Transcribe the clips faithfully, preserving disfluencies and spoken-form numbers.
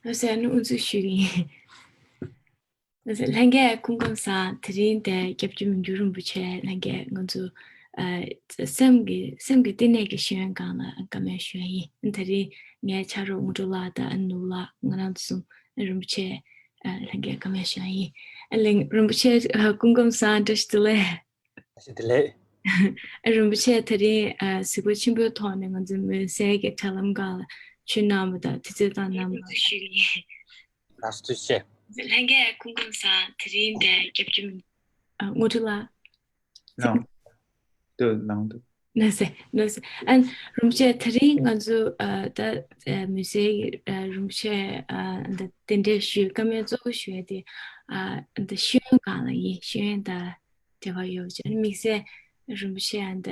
ལགས་སོ། ཨ་ནི་དབུ་འཛུགས་ཞུ་གི་ཡིན། ལགས་སོ། ལྷན་རྒྱས་སྐུ་ཁམས་བཟང་། དེ་རིང་འདིར་སྐྱབས་རྗེ་མི་འགྱུར་རིན་པོ་ཆེ་ལྷན་རྒྱས་ང་ཚོ་ཨ་སེམས་ཀྱི་སེམས་ཀྱི་བསྟི་གནས་ཀྱི་ཤེས་ཡོན་སྒང་ལ་བཀའ་མོལ་ཞུ་ཡ་ཡིན། དེ་རིང་ངའི་ཕྱག་རོགས་དངོས་གྲུབ་ལགས་དང་ཨ་ནུ་ལགས་ང་རང་ཚོ་གསུམ་རིན་པོ་ཆེ་ཨ་ལྷན་རྒྱས་བཀའ་མོལ་ཞུ་ཡ་ཡིན། ཨ་ལེ་རིན་པོ་ཆེ་ཨ་སྐུ་ཁམས་བཟང་། བཀྲ་ཤིས་བདེ་ལེགས། བཀྲ་ཤིས་བདེ་ལེགས། ཨ་རིན་པོ་ཆེ་དེ་རིང་ཨ་གཟིགས་པ་ཆེན་པོའི་ཐོག་ནས་ང་ཚོའི་མོན་གསལ་གྱི་དྲ་ལམ་སྒང་ལ་མཆན་གནང་བ་དང་དུས་ཚོད་བཏང་གནང་བ་ཞུ་གི་ཡིན། ལགས་སོ། ཐུགས་རྗེ་ཆེ། ལྷན་རྒྱས་སྐུ་ཁམས་བཟང་། དེ་རིང་འདིར་སྐྱབས་རྗེ་མི་ཨ་དངོས་གྲུབ་ལགས། ལགས་འདུག་ལགས་འདུག་ལགས་སེ། ལགས་སེ། ཨ་རིན་པོ་ཆེ་དེ་རིང་ང་ཚོ་ཨ་ད་ཨ་མོན་གསལ་གྱི་ཨ་རིན་པོ་ཆེ་ཨ་ད་གདན་འདྲེན་ཞུས། བཀའ་མོལ་གཙོ་བོ་ཞུ་ཡ་དེ་ཨ་ད་ཤེས་ཡོན་སྒང་ལ་ཡིན། ཤེས་ཡོན་དང་འབྲེལ་བ་ཡོད་ཅེས། དམིགས་བསལ་རིན་པོ་ཆེ་ཨ་ད་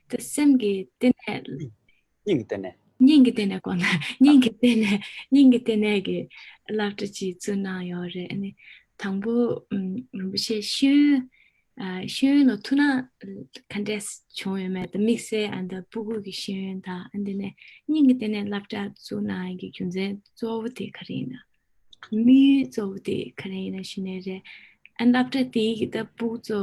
ད་སེམས་ཀྱི་བསྟི་གནས། སྙིང་གི་བསྟི་གནས། སྙིང་གི་བསྟི་གནས་སྐོར་ན། སྙིང་གི་བསྟི་གནས། སྙིང་གི་བསྟི་གནས་ཀྱི་སློབ་གྲྭ་ཅིག་བཙུགས་གནང་ཡོད་རེད། ཨ་ནི་དང་པོ་ཨམ་རིན་པོ་ཆེ་ཤེས་ཡོན་ཨ་ཤེས་ཡོན་ལ་ཐུགས་སྣང་ག་འདྲས་བྱུང་ཡོད་མེད་དང་། དམིགས་བསལ་ཨ་ད་སྤུ་གུ་གི་ཤེས་ཡོན་དང་། ཨ་འདི་ནས་སྙིང་གི་བསྟི་གནས་སློབ་གྲྭ་བཙུགས་གནང་ཡག་གི་རྒྱུ་མཚན་གཙོ་བོ་དེ་ག་རེ་ཡིན་ན། དམིགས་ཡུལ་གཙོ་བོ་དེ་ག་རེ་ཡིན་ན་ཞུ་ནས་རེད། ཨ་སློབ་གྲྭ་དེའི་གི་ད་སྤུ་གུ་ཚོ་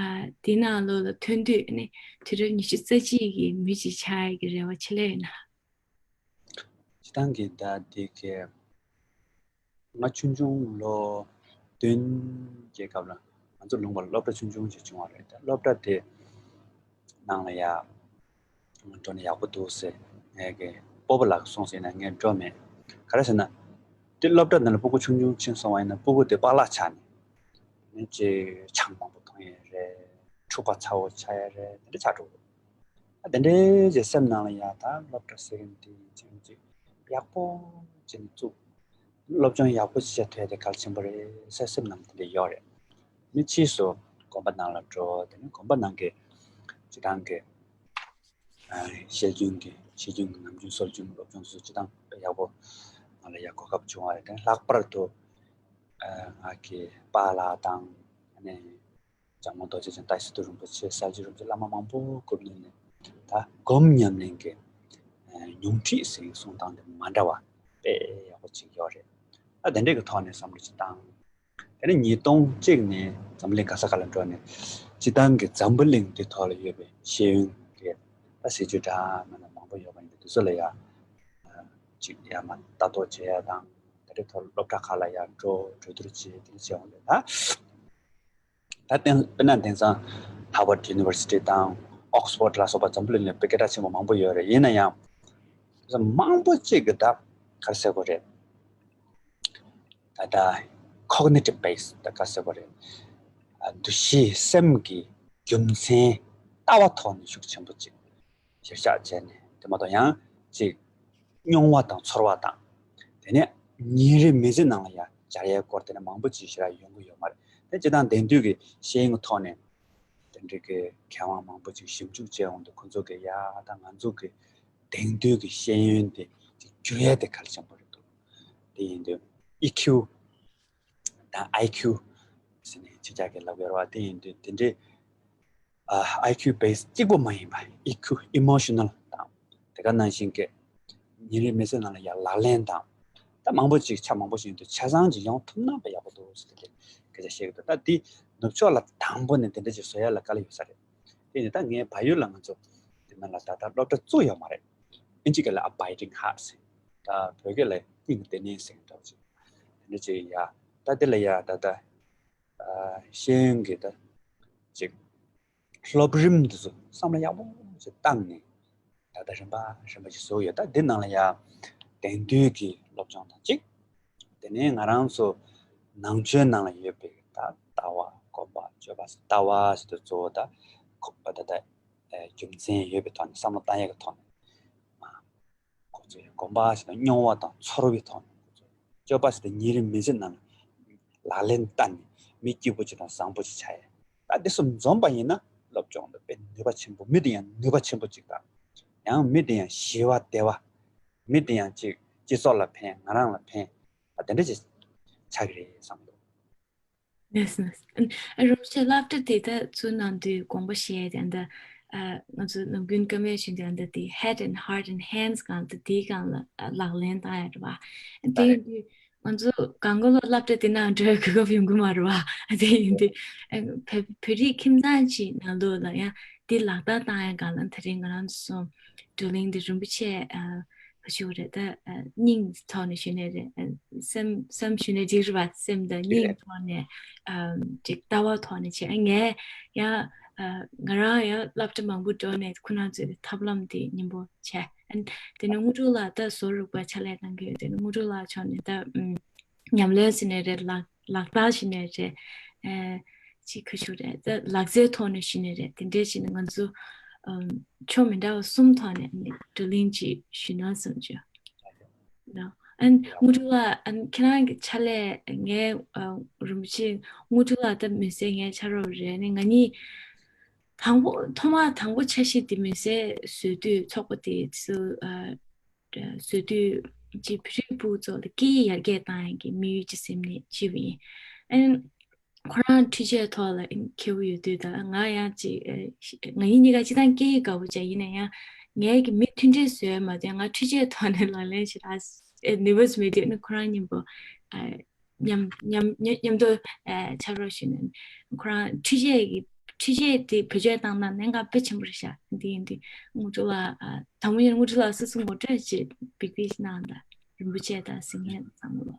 ཨ་དེ་ནང་ལོགས་ལ་ཐོན་དུས་ནི་དུས་རབས་ཉི་ཤུ་རྩ་གཅིག་གི་མི་གཅིག་ཆགས་ཡག་གི་རེ་བ་ཆེ་ལོས་ཡོད་ན། སྤྱིར་བཏང་གི་ད་དེ་གི་ང་ཆུང་ཆུང་ལོ་བདུན་གྱི་སྐབས་ལ་ང་ཚོ་ལུང་པ་ལ་སློབ་གྲྭ་ཆུང་ཆུང་ཞིག་བྱུང་བ་རེད། ད་སློབ་གྲྭ་དེ་ནང་ལ་ཡ་འགྲོ་ན་ཡག་པོ་འདུག་ཟེར་ངས་ཀྱི་སྤོབས་པ་ལགས་གསུངས་ཟིན་ན་ངས་འགྲོ་མེད། ག་རེ་ཟེར་ན། དེ་སློབ་གྲྭ་ནང་ལ་སྤུ་གུ་ཆུང་ཆུང་ཕྱིན་སོང་བ་ཡིན་ན་སྤུ་གུ་དེ་པགས་ལག་ཆགས་ནས་ནི་ཅིག་ཆང་མང་པོ་འཐུང་ཡས་རེད། འཁྲུག་པ་ཚ་བོ་ཆགས་ཡས་རེད། དེ་འདྲ་ཆགས་འགྲོ་གི་འདུག་ཨ་དེ་འདྲའི་ཅིག་སེམས་ནང་ལ་ཡ་ད་སློབ་གྲྭ་ཟེར་མཁན་དེ་ཅིག་ཅིག་ཡག་པོ་ཅིག་ནས་བཙུགས། སློབ་སྦྱོང་ཡག་པོ་ཅིག་བྱས་ཐུབ་ཡ་དེ་གལ་ཆེན་པོ་རེད་ཟེར་སེམས་ནང་དེ་འདྲ་ཡོད་རེད། ནི་ཕྱིས་སུ་དགོན་པ་ནང་ལ་འགྲོ། དེ་ནས་དགོན་པ་ནང་གི་སྤྱིར་བཏང་གི་ཨ་བཤད་རྒྱུན་གྱི་བཤད་རྒྱུན་གྱི་ནམ་རྒྱུན་སྲོལ་རྒྱུན་སློབ་སྦྱོང་སོགས་སྤྱིར་བཏང་དཔེ་ཡག་པོ་ང་ལ་ཡ་གོ་སྐབས་བྱུང་བ་རེད། དེ་ལྷག་པར་དུ་ཨ་ང་གི་པཱ་ལགས་དང་ཨ་ནི་འཇམ་མགོན་རྡོ་རྗེ་འཆང་། ཏཱའི་སི་ཏུ་རིན་པོ་ཆེ། གསལ་བྱེད་རིན་པོ་ཆེ། བླ་མ་མང་པོ་སྐུ་མདུན་ནས་ད་སྒོམ་ཉམས་ལེན་གྱི་ཨ་ཉུང་ཁྲིད་ཟེར་གསུང་སྟངས་དེ་མ་འདྲ་བ་དཔེ་ཡག་པོ་ཅིག་ཡོད་རེད། ཨ་དེ་འདྲས་ཀྱི་ཐོག་ནས་བསམ་བློ་ཅིག་བཏང་། དེ་ནས་ཉིས་སྟོང་གཅིག་ནས་འཛམ་གླིང་ག་ས་ག་ལ་འགྲོ་ནས་སྤྱིར་བཏང་གི་འཛམ་བུ་གླིང་འདི་ཐོག་ལ་ཡོད་པའི་ཤེས་ཡོན་གྱི་ད་སྲིད་བྱུས་འདྲ་མིན་མང་པོ་ཡོད་པ་ཡིན་པས། དེ་ཚོ་ལ་ཡ་ཅིག་ཡ་མ་ལྟ་རྟོག་བྱེད་ཡ་དང་། དེ་འདྲའི་ཐོག་སློབ་གྲྭ་ཁག་ལ་ཡ་འགྲོ་གྲོས་བསྡུར་བྱེད། དེ་འདྲ་བྱེད་འོང་དུས་ད། ད་དེང་དཔེར་ན་དེང་སང་Harvard University་དང་Oxford་ལ་སོགས་པ་འཛམ་བུ་གླིང་ལ་དཔེ་སྐད་གྲགས་ཆེན་པོ་མང་པོ་ཡོད་རེད། ཡིན་ན་ཡང་མང་པོ་ཅིག་གི་ད་ག་རེ་ཟེར་དགོས་རེད། ད་ལྟ་cognitive base་ད་ག་རེ་ཟེར་དགོས་རེད། ཨ་འདུ་ཤེས་སེམས་ཀྱི་རྒྱུ་མཚན་ལྟ་བ་ཐོག་ནས་ཤུགས་ཆེན་པོ་ཅིག་གཞིར་བཞག་བྱས་ནས། དེ་མ་གཏོགས་ཡང་ཅིག་མྱོང་བ་དང་ཚོར་བ་དང་། དེ་ནས་ཉིན་རེའི་མི་ཚེ་ནང་ལ་ཡང་སྦྱར་ཡའི་སྐོར་དེ་ནས་མང་པོ་ཅིག་ཞེ་དྲག་ཡོང་གི་ཡོད་མ་རེད། དེ་སྤྱིར་བཏང་དེང་དུས་ཀྱི་ཤེས་ཡོན་གྱི་ཐོག་ནས་དེ་འདྲའི་གི་མཁས་དབང་མང་པོ་ཅིག་ཞིབ་འཇུག་བྱས་འོང་དུས། ཁོ་ཚོ་གི་ཡ་ད་ང་ཚོ་གི་དེང་དུས་ཀྱི་ཤེས་ཡོན་དེ་ཅིག་འགྱུར་ཡ་དེ་གལ་ཆེན་པོ་རེད་འདུག་དེ་ཡིན་དུས་ཨི་ཁིའུ་དང་ཨའི་ཁིའུ་ཟེར་ནས་ཕྱི་རྒྱལ་གྱི་ལབ་ཡོད་རེད་བ། དེ་ཡིན་དུས་དེ་འདྲའི་ཨ་ཨའི་ཁིའུ་བེ་སི་གཅིག་པོ་མ་ཡིན་པ། ཨི་ཁིའུ་ཨི་མོ་ཤི་ནལ་དང་། དེ་ག་ནང་བཞིན་གྱི་ཉིན་རེའི་མི་ཚེ་ནང་ལ་ཡང་ལག་ལེན་དང་། ད་མང་པོ་ཅིག་ཆ་མང་པོ་ཞིག་ཡིན་དུས་ཆ་ཚང་ཅིག་ཡོང་ཐུབ་ན་དཔེ་ཡག་པོ་འདུག་ཟེར་ཏེ་སྐད་ཆ་བཤད་ཀྱི་འདུག་ད་འདི་ནུབ་ཕྱོགས་ལ་དང་པོ་ནས་དེ་འདྲ་ཅིག་བཟོ་ཡ་ལ་དཀའ་ལས་ཡོད་ས་རེད། དེ་ནི་ད་ངའི་བལ་ཡུལ་ལ་ང་ཚོ་དེ་ནང་ལ་ད་ལྟ་སློབ་གྲྭ་བཙུགས་ཡོད་མ་རེད། ཨིན་ཇི་སྐད་ལ་Abiding Heart་ཟེར། ད་བོད་སྐད་ལ་སྙིང་གི་བསྟི་གནས་ཟེར་འདྲ་བོ་ཅིག་དེ་འདྲ་ཅིག་ཡ། ད་དེ་ལ་ཡ་ད་ལྟ་ཨ་ཤེས་ཡོན་གྱི་ད་ཅིག་སློབ་རིམ་འདི་ཚོ་བསམ་བློ་ཡག་པོ་ཞིག་བཏང་ནས་ད་ལྟ་རིམ་པ་རིམ་པ་ཞིག་བཟོ་ཡོད། ད་འདི་ནང་ལ་ཡ་དེང་དུས་ཀྱི་སློབ་སྦྱོང་དང་གཅིག་དེ་ནས་ང་རང་ཚོ་ནང་ཆོས་ནང་ལ་ཡོད་པའི་ད་ལྟ་བ་སྒོམ་པ་སྤྱོད་པ་ཟེར། ལྟ་བ་ཟེར་དུས་གཙོ་བོ་ད་ཁོ་པ་ད་ལྟ་ཨེ་རྒྱུ་མཚན་ཡོད་པའི་ཐོག་ནས་བསམ་བློ་བཏང་ཡས་ཀྱི་ཐོག་ནས་མ། ཁོ་ཚོས་སྒོམ་པ་ཞིག་དང་མྱོང་བ་དང་ཚོར་བའི་ཐོག་ནས། ཁོ་ཚོས་སྤྱོད་པ་ཞིག་དང་ཉིན་རེའི་མི་ཚེ་ནང་ལ་ལག་ལེན་བསྟར་ནས་མི་སྐྱིད་པོ་ཅིག་དང་བཟང་པོ་ཅིག་ཆགས་ཡས། ད་འདི་གསུམ་འཛོམས་པ་ཡིན་ན་སློབ་སྦྱོང་ལ་དཔེ་ནུས་པ་ཆེན་པོ། མི་དེ་ཡང་ནུས་པ་ཆེན་པོ་ཅིག་དང་། ཡང་མི་དེ་ཡང་ཞི་བ་བདེ་བ། མི་དེ་ཡང་ཅིག་སྤྱི་ཚོགས་ལ་ཕན། ང་རང་ལ་ཕན། ད་དེ་འདྲ་ཅིག་ཆགས་ཀྱི་རེད་བསམ་གྱི་འདུག་ལགས་སོ། ལགས་སོ། ཨ་རིན་པོ་ཆེ་སློབ་གྲྭ་དེ་ད་བཙུགས་གནང་དུས་དགོངས་པ་བཞེས་ཏེ་ད་ ཨ་ང་ཚོ་ནམ་རྒྱུན་བཀའ་མོལ་བྱེད་དུས་ཨ་འདི་དེ་head and heart and hands་གང་དེ་དེའི་སྒང་ལ་ཨ་ལག་ལེན་བཏང་ཡ་རེད་བ། དེ་ཡིན་དུས་ང་ཚོ་གང་ག་ལོ་སློབ་གྲྭ་དེ་ནང་འགྲོ་ཡ་གོ་སྐབས་ཡོང་གི་མ་རེད་བ། དེ་ཡིན་དུས་ཨ་བོད་བོད་རིགས་ཁྱིམ་ཚང་གཅིག་ནང་ལོགས་ལ་ཡང་དེ་ལག་བསྟར་བཏང་ཡ་སྒང་ལ་དེ་རིང་ང་རང་ཚོ་བགྲོ་གླེང་འདི་རིན་པོ་ཆེ་ཨ་ག་ཞུ་རེད་ད། ཨ་སྙིང་ཐོག་ནས་ཞུ་ནས་རེད། ཨ་སེམས་སེམས་ཞུ་ནས་འགྲིག་རེད་བ། སེམས་དང་སྙིང་ཐོག་ནས་ཨ་ཅིག་ལྟ་བ་ཐོག་ནས་བྱས། ཨ་ངས་ཡང་ཨ་ང་རང་ཡང་སློབ་གྲྭ་མང་པོ་འགྲོ་ནས་ཁོ་རང་ཚོའི་ཐབས་ལམ་དེ་སྙིང་པོ་བྱས། ཨ་དེ་ནས་དངོས་གྲུབ་ལགས་ད་བཟོ་རིག་པ་ཕྱག་ལས་གནང་གི་ཡོད། དེ་ནས་དངོས་གྲུབ་ལགས་ཕྱོགས་ནས་ད་ཨམ་ཉམས་ལེན་ཟེར་ནས་རེད། ལག་ལག་བསྟར་ཟེར་ནས་རེད། ཨ་ཅིག་ག་ཞུ་རེད། ད་ལག་རྩལ་ཐོག་ནས་ཞུ་ནས་རེད། དེ་འདྲས་བྱས་ནས་ང་ཚོ་ཨམ་ཕྱོགས་མི་འདྲ་བ་གསུམ་ཐོག་ནས་ནི་བགྲོ་གླེང་ཅིག་ཞུས་ན་བསམ་བྱུང་། ཨན་དངོས་གྲུབ་ལགས། ཨན་ཁྱེད་རང་གི་ཕྱག་ལས་ངའི་ཨ་རིན་པོ་ཆེ་དངོས་གྲུབ་ལགས་ད་མི་ཟེར། ངའི་ཕྱག་རོགས་རེད། ནི་ང་གཉིས་དང་པོ་ཐོག་མ་དང་པོ་འཆར་གཞི་དེ་མི་ཟེར་བཟོས་དུས་ཚོགས་པ་དེ་ཚོ་ཨ་བཟོས་དུས་ཅིག་བོད་རིགས་ཕྲུ་གུ་ཚོ་ལ་སྐད་ཡིག་ཡར་རྒྱས་བཏང་ཡག་གི་དམིགས་ཡུལ་གྱི་སེམས་ནས་བྱས་པ་ཡིན། ཨན་ཁོ་རང་འཕྲུལ་ཆས་ཐོག་ལ་མཁས་པོ་ཡོད་དུས་ད་ང་ཡང་ཅིག་ཨ་ང་གཉིས་གཉིས་ཀ་སྤྱིར་བཏང་སྐད་ཡིག་དགའ་པོ་བྱས། ཡིན་ན་ཡང་ངས་ཀྱི་མི་མཐུན་སྒྲིལ་བཟོས་མ་ཐོན། ང་འཕྲུལ་ཆས་ཐོག་ནས་ལག་ལེན་ཞིག་ལ་ཨེ་ནུས་པ་མེད་དུས་ནི་ཁོ་རང་མཉམ་པོ་ཨ་མཉམ་མཉམ་མཉམ་མཉམ་དུ་ཨ་ཕྱག་རོགས་ཞུས་ནས། ཁོ་རང་འཕྲུལ་ཆས་ཀྱི་འཕྲུལ་ཆས་དེ་བེད་སྤྱོད་བཏང་ན་གནད་འགག་དཔེ་ཆེན་པོ་རེད་ཤག་འདི་ཡིན་དུས་དངོས་གྲུབ་ལགས་ཨ་དང་པོ་ཡིན་དངོས་གྲུབ་ལགས་སོ་སོ་ངོ་སྤྲོད་ཅིག་བི་བི་ཞིག་གནང་དང་། རིན་པོ་ཆེ་དང་སིང་ཧེ་ཚང་མ་ལོ།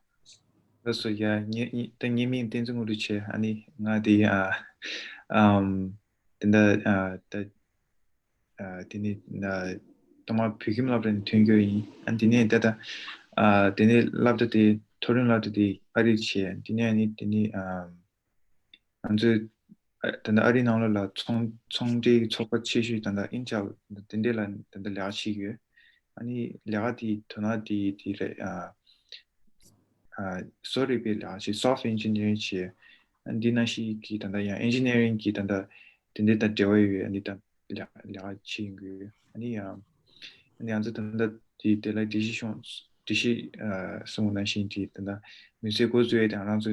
ལགས་སོ། ཡ་ངའི་ངའི་ད་ངའི་མིང་བསྟན་འཛིན་དངོས་གྲུབ་ཆེ། ཨ་ནི་ང་དེ་ཨ་ཨམ་དེ་འདྲ་ཨ་ད་ཨ་དེ་ནི་ཨ་ཐོག་མ་བོད་ཁྱིམ་སློབ་གྲྭ་ནས་ཐོན་རྒྱུ་ཡིན། ཨ་དེ་ནས་ད་ད་ཨ་དེ་ནས་སློབ་གྲྭ་དེ་མཐོ་རིམ་སློབ་གྲྭ་དེ་ཨ་རིར་བྱས། དེ་ནས་ཨ་ནི་དེ་ནས་ཨ་ང་ཚོའི་ཨ་ད་ལྟ་ཨ་རིའི་ནང་ལོགས་ལ་ཚོང་ཚོང་འབྲེལ་གྱི་ཚོགས་པ་ཆེ་ཤོས་ད་ལྟ་ཨིན་ཊེལ་དེ་འདྲས་ལ་ད་ལྟ་ལས་ཀ་བྱེད་ཀྱི་ཡོད། ཨ་ནི་ལས་ཀ་དེའི་དོན་དག་དེ་དེ་རེད། ཨ་ཨ་བཟོ་རིག་པའི་ལས་ཀ་བྱེད། སོབ་ཨིན་ཇི་ནི་རིང་བྱེད། ཨ་འདི་ནང་བཞིན་གྱི་ད་ལྟ་ཡང་ཨིན་ཇི་ནི་རིང་གི་ད་ལྟ་དེ་འདྲས་དང་འབྲེལ་བ་ཡོད། ཨ་ནི་ད་ལས་ལས་ཀ་བྱེད་ཀྱི་ཡོད། ཨ་ནི་ཡང་ཨ་ནི་ང་ཚོ་ད་ལྟ་དེ་དེ་ལ་དེ་བཞིན་ཤོང་། དེ་བཞིན་ཨ་གསུངས་པ་ནང་བཞིན་དེ་ད་ལྟ་མི་ཚེ་འགོ་བཙུགས་ཡས་དང་ང་རང་ཚོ་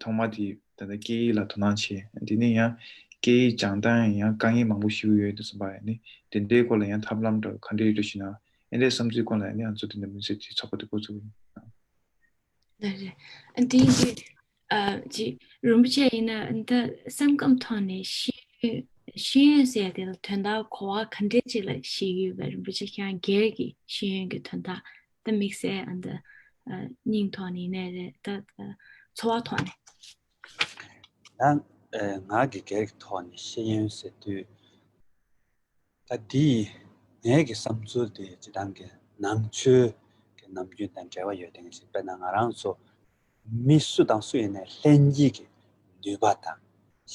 ཐོག་མ་དེ་ད་ལྟ་སྐད་ཡིག་ལ་དོ་སྣང་བྱས། དེ་ནས་ཡང་སྐད་ཡིག་སྦྱང་སྟངས་ཡང་དཀའ་ངལ་མང་པོ་ཞིག་ཡོད་དུས་ཙམ་པ་ཡང་ནི་དེ་འདྲའི་སྐོར་ལ་ཡང་ཐབས་ལམ་འདྲ་ག་འདྲ་ཡོད་འགྲོ་ཞེ་ན། ཨེ་འདྲའི་བསམ་ཚུལ་སྐོར་ལ་ཡང་ནི་ང་ཚོ་དེ་འདྲ་མི་ཚེ་དེ་ཚོགས་པ་དེ་འགོ་བཙུགས་ཡིན། ལགས་རེད། ཨ་དེ་ཡིན་དུས་ཨ་ཅི་རིན་པོ་ཆེ་ཡིན་ན་ད་སེམས་ཁམས་ཐོག་ནས་ཤེས་ཡོན་ཤེས་ཡོན་ཟེར་ཡ་དེ་ལ་དོན་དག་གོ་བ་ག་འདྲས་ཅིག་ལ་བཞེས་ཀྱི་ཡོད་པས། རིན་པོ་ཆེ་ཁྱེད་རང་སྒེར་གྱི་ཤེས་ཡོན་གྱི་དོན་དག་ད་དམིགས་བསལ་ཨ་ད་ཨ་སྙིང་ཐོག་ནས་ཡིན་ནའི་རེད། ད་ད་འཚོ་བ་ཐོག་ནས། ང་ཨ་ང་གི་སྒེར་གྱི་ཐོག་ནས་ཤེས་ཡོན་ཟེར་དུས། ད་འདི་ངའི་གི་བསམ་ཚུལ་དེ་སྤྱིར་བཏང་གི་ནང་ཆོས་ཀྱི་ནམ་རྒྱུན་དང་འབྲེལ་བ་ཡོད་དེ་ཞིག་དཔེར་ན་ང་རང་ཚོ་མི་སུ་དང་སུ་ཡིན་ནའི་ལྷན་སྐྱེས་ཀྱི་ནུས་པ་དང་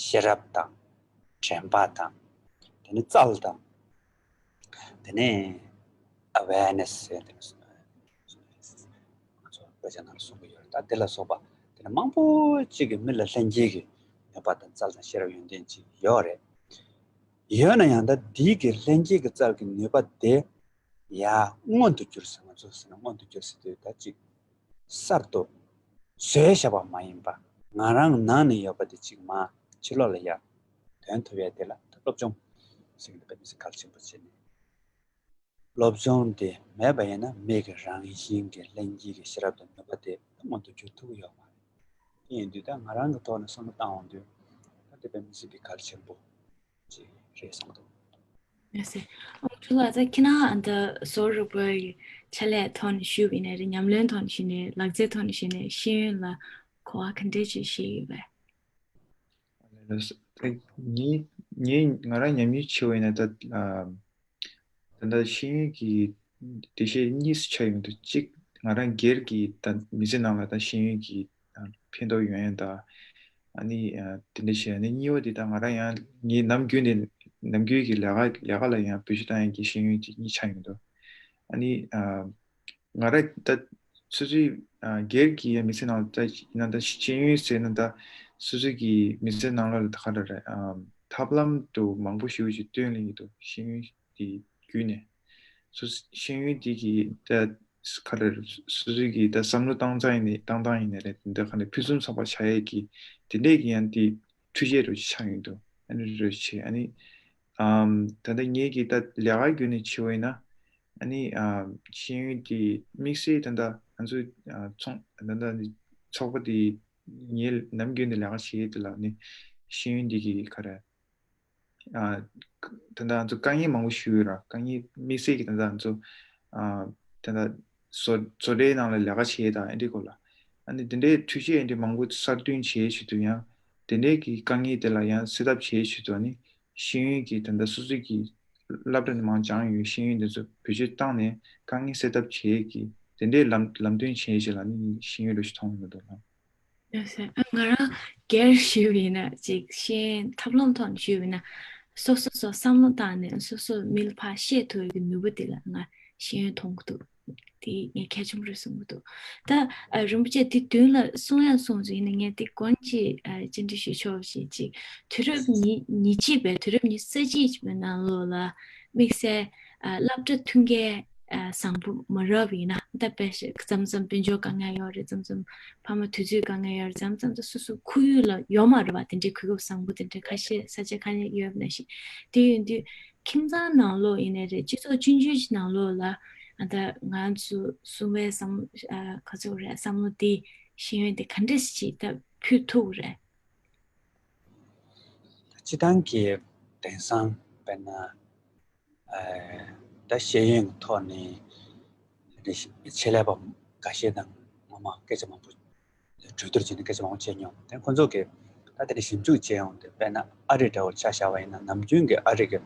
ཤེས་རབ་དང་དྲན་པ་དང་དེ་ནས་རྩལ་དང་དེ་ནས་ཨ་ཝེར་ནེ་སི་ཟེར་དེ་ང་ཚོ་དཔེ་ཆ་ནང་ལ་གསུང་གི་ཡོད་རེད། ད་དེ་ལ་སོགས་པ་དེ་ནས་མང་པོ་གཅིག་གི་མི་ལ་ལྷན་སྐྱེས་ཀྱི་ནུས་པ་དང་རྩལ་དང་ཤེས་རབ་ཡོན་ཏན་ཅིག་ཡོད་རེད། ཡོད་ན་ཡང་ད་འདི་གི་ལྷན་སྐྱེས་ཀྱི་རྩལ་གྱི་ནུས་པ་དེ་ཡ་མངོན་དུ་གྱུར་ཟེར། ང་ཚོ་ཟེར་ན་མངོན་དུ་གྱུར་ཟེར་དུས་ད་ཅིག་གསར་དུ་བཟོས་བཞག་པ་མ་ཡིན་པ་ང་རང་ནང་ནས་ཡོད་པ་དེ་ཅིག་མ་ཕྱི་ལོགས་ལ་ཡ་ཐོན་ཐུབ་ཡ་དེ་ལ་ད་སློབ་སྦྱོང་ཟེར་གྱི་འདུག་དཔེ་མི་སྲིད་གལ་ཆེན་པོ་བྱས་ནས། སློབ་སྦྱོང་དེ་མེད་པ་ཡིན་ན་མི་གི་རང་བཞིན་གྱི་ལྷན་སྐྱེས་ཀྱི་ཤེས་རབ་དང་ནུས་པ་དེ་མངོན་དུ་གྱུར་ཐུབ་ཀྱི་ཡོད་མ་རེད། དེ་ཡིན་དུས་ད་ང་རང་གི་ཐོག་ནས་བསམ་བློ་བཏང་འོང་དུས་ད་དེ་དཔེ་མི་སྲིད་པའི་གལ་ཆེན་པོ་ཅིག་རེད་བསམ་འདུག་ཡ་སེ། ཨོ་ཁྲུ་ལ་ད་ཁྱེད་རང་ཨ་ད་བཟོ་རིག་པའི་ཕྱག་ལས་ཐོག་ནས་ཞུས་པ་ཡིན་ནའི་རེད། ཉམས་ལེན་ཐོག་ནས་ཞུས་ནའི་ལག་རྩལ་ཐོག་ནས་ཞུས་ནའི་ཤེས་ཡོན་ལ་གོ་བ་ག་འདྲས་ཅིག་བཞེས་ཡོད་པས། ངའི་ངའི་ང་རང་ཉམས་མྱོང་ཆེ་བ་ཡིན་ན་ད་ཨ་ད་ལྟ་ཤེས་ཡོན་གྱི་འགྲེལ་བཤད་གཉིས་སུ་ཆགས་ཡོང་དུས། གཅིག་ང་རང་སྒེར་གྱི་ད་མི་ཚེ་ནང་ལ་ད་ཤེས་ཡོན་གྱི་ཕན་ཐོགས་ཡོང་ཡ་ད་ཨ་ནི་ཨ་དེ་འདྲ་བྱས། ཨ་ནི་གཉིས་པ་དེ་ད་ང་རང་ཡང་ངའི་ནམ་རྒྱུན་ནས་ནམ་རྒྱུན་གྱི་ལས་ཀ་ལས་ཀ་ལ་ཡང་བེད་སྤྱོད་བཏང་ཡ་གི་ཤེས་ཡོན་དེ་གཉིས་ཆགས་ཡོང་དུས། ཨ་ནི་ཨ་ང་རང་ད་སོ་སོའི་ཨ་སྒེར་གྱི་ཡང་མི་ཚེ་ནང་ད་ཡིན་ན་ད་ཤེས་ཡོན་ཟེར་ན་ད་སོ་སོའི་གི་མི་ཚེ་ནང་ལ་ད་ག་རེ་རེད། ཨ་ཐབས་ལམ་དུ་མང་པོ་ཞིག་ཅིག་སྟོན་ལེན་གྱི་འདུག་ཤེས་ཡོན་དེ་བརྒྱུད་ནས་སོ་སོ་ཤེས་ཡོན་དེ་གི་ད་ག་རེ་རེད། སོ་སོའི་གི་ད་བསམ་བློ་བཏང་སྟངས་ཡིན་ནའི་བཏང་སྟངས་ཡིན་ནའི་རེད། དེ་འདྲ་ག་ནས་ཕུན་སུམ་ཚོགས་པ་ཆགས་ཡས་ཀྱི་དེ་འདྲས་ཀྱི་ཡང་དེ་འཕྲུལ་ཆས་རུ་ཆགས་ཡོང་དུས། ཨ་ནི་རུ་ཆེ་ཨ་ནི། ཨམ། ད་ལྟ་ངེད་ཀྱིས་ད་ལས་ཀ་བརྒྱུད་ནས་བྱེད་པ་ཡིན་ན། ཨ་ནི་ཨམ། ཤེས་ཡོན་དེ་དམིགས་བསལ་ད་ལྟ་ང་ཚོའི་ཨ། ཚོང་ད་ལྟ་ཚོགས་པ་དེ་ངས་ནམ་རྒྱུན་ནས་ལས་ཀ་བྱེད་ཡས་དེ་ལ་ནི་ཤེས་ཡོན་འདི་གི་ག་རེ། ཨ། ད་ལྟ་ང་ཚོ་དཀའ་ངལ་མང་པོ་ཞིག་ཡོད་ར། དཀའ་ངལ་དམིགས་བསལ་གྱི་ད་ལྟ་ང་ཚོ་ཨ། ད་ལྟ་བཟོ་བཟོ་གྲྭའི་ནང་ལ་ལས་ཀ་བྱེད་ཡས་དང་ཨེ་འདྲའི་སྐོར་ལ། ཨ་ནི་དེ་འདྲའི་འཕྲུལ་ཆས་ཨེ་འདྲའི་མང་པོ་གསར་བཏོན་བྱེད་ཡས་ཆེད་དུ་ཡང་དེ་འདྲའི་གི་དཀའ་ངལ་དེ་ལ་ཡང་སེལ་ཐབས་བྱེད་ཡས་ཆེད་དུ་ཨ་ནི་ཤེས་ཡོན་གྱི་ད་ལྟ་སོ་སོའི་གི་སློབ་གྲྭ་ནས་མར་སྦྱངས་ཡོད་ཤེས་ཡོན་དེ་ཚོ་བེད་སྤྱོད་བཏང་ནས་དཀའ་ངལ་སེལ་ཐབས་བྱེད་ཡས་ཀྱི་དེ་འདྲའི་ལམ་ལམ་སྟོན་བྱེད་ཡས་ཆེད་ལ་ནི་ཤེས་ཡོན་རེ་ཞིག་མཐོང་ཡོད་མི་འདུག་ལ། ཡོད་ཟེར། ཨ། ང་རང་སྒེར་ཞུས་པ་ཡིན་ན་ཅིག་ཤེས་ཡོན་ཐབས་ལམ་ཐོག་ནས་ཞུས་པ་ཡིན་ན། སོ་སོ་སོ་བསམ་བློ་བཏང་ནས་སོ་སོ་མི་ལ་ཕར་བཤད་ཐུབ་ཡག་གི་ནུས་པ་དེ་ལ་ང་ཤེས་ཡོན་མཐོང་གི་འདུག་དེ་ངས་གལ་ཆེན་པོ་རེད་བསམ་གྱི་འདུག་ད་ཨ། རིན་པོ་ཆེ་དེ་མདུན་ལ་གསུང་ཡག་གསུངས་ཚུལ་ཡིན་ན་ངས་དེ་གོང་ཅིག་ཨ། བཅར་འདྲི་ཞུ་ཆོག་ཞེས་ཅིག་དུས་རབས་ཉི་ཉི་གཅིག་པའི་དུས་རབས་ཉི་ཤུ་རྩ་གཅིག་པའི་ནང་ལོགས་ལ་དམིགས་བསལ་ཨ། སློབ་གྲྭ་མཐུན་རྐྱེན་ཨ། བཟང་པོ་མ་རག་པ་ཡིན་ན། ད་དཔེ་བཞག་མཚམས་མཚམས་དཔལ་འབྱོར་དཀའ་ངལ་ཡོད་རེད། མཚམས་མཚམས་ཕ་མ་དུས་ཚོད་དཀའ་ངལ་ཡོད་རེད། མཚམས་མཚམས་ད་སོ་སོ་ཁོར་ཡུག་ལ་ཡོད་མ་རེད་པ། དེ་འདྲའི་གོ་སྐབས་བཟང་པོ་དེ་འདྲའི་ཁ་ཤས་ས་ཆ་ཁ་ཤས་ཡོད་པ་ནང་བཞིན། དེ་ཡིན་དུས་ཁྱིམ་ཚང་ནང་ལོགས་ཡིན་ནའི་རེད། སྤྱི་ཚོགས་ཆུང་ཆུང་ཞིག་ནང་ལོགས་ལ་ཨ། ད་ང་ཚོ་གསུམ་པའི་བསམ་ཨ། ག་ཚོད་རེད། བསམ་བློ་དེ་ཤེས་ཡོན་དེ་ག་འདྲས་ཞིག་ད་ཕུལ་ཐུབ་རེད། སྤྱི་བཏང་གི་དེང་སང་དཔེར་ན། ཨ། ད་ཤེས་ཡོན་གྱི་ཐོག་ནས་ཆེད་ལས་པ་འགའ་ཤས་དང་ངོ་མ་སྐད་ཆ་མང་པོ་གྲོས་བསྡུར་བྱས་ནས་སྐད་ཆ་མང་པོ་བྱས་མྱོང་། དེ་ཁོང་ཚོ་གིས་ད་དེ་འདྲ་ཞིབ་འཇུག་བྱས་ཡོང་དུས་དཔེར་ན་ཨ་རི་འདྲ་བོ་ཆ་བཞག་པ་ཡིན་ན། ནམ་རྒྱུན་གྱི་ཨ་རི་གི་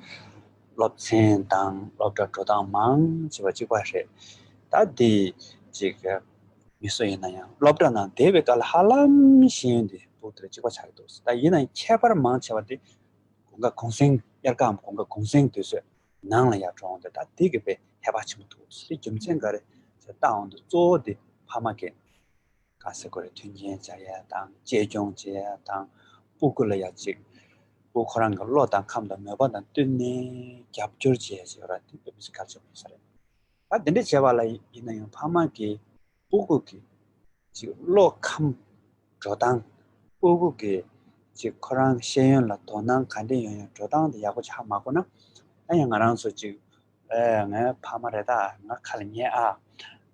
སློབ་ཚན་དང་སློབ་གྲྭ་འགྲོ་སྟངས་མང་ཆེ་བ་གཅིག་པ་རེད། ད་དེ་ཅིག་མི་སུ་ཡིན་ན་ཡང་སློབ་གྲྭ་ནང་བསྡད་པའི་སྐབས་ལ་ཧ་ལམ་ཤེས་ཡོན་དེ་སྤུ་གུ་དེ་ལ་གཅིག་པ་ཆགས་ཀྱི་འདུག་ད་ཡིན་ན་ཡང་ཁྱད་པར་མང་ཆེ་བ་དེ་དགུན་ཁ་གུང་སེང་དབྱར་ཁའམ་དགུན་ཁ་གུང་སེང་དུས་ཚོད་ནང་ལ་ཡར་འགྲོ་འོང་དེ། ད་དེ་གི་དཔེ་ཧེ་བག་ཆེན་པོ་འདུག་དེ་རྒྱུ་མཚན་ག་རེ་ཟེར་བལྟ་འོང་དུས་གཙོ་བོ་དེ་ཕ་མ་གི་ག་ཟེར་དགོས་རེད། མཐུན་རྐྱེན་སྦྱར་ཡ་དང་གཅེས་སྐྱོང་བྱེད་ཡ་དང་། སྤུ་གུ་ལ་ཡ་ཅིག་སྤུ་གུ་ཁོ་རང་གི་བློ་དང་ཁམས་དང་མོས་པ་དང་བསྟུན་ནས་རྒྱབ་སྐྱོར་བྱེད་ཡ་ཅིག་ཡོད་ར། དེ་དཔེ་མི་སྲིད་གལ་ཆེན་པོ་ཡིན་ས་རེད། ད་དེ་འདྲ་བྱས་པ་ལ་ཡིན་ན་ཡང་ཕ་མ་གིས་སྤུ་གུ་གི་ཅིག་བློ་ཁམས་འགྲོ་སྟངས། སྤུ་གུ་གི་ཅིག་ཁོ་རང་ཤེས་ཡོན་ལ་དོ་སྣང་ག་འདྲ་ཡོང་ཡོད་འགྲོ་སྟངས་དེ་ཡག་པོ་ཅིག་ཧ་མ་གོ་ན། ད་ཡང་ང་རང་ཚོ་ཅིག་ཨེ། ངའི་ཕ་མ་རེད། ད་ང་ཁ་ལ་ཉན་ཨ།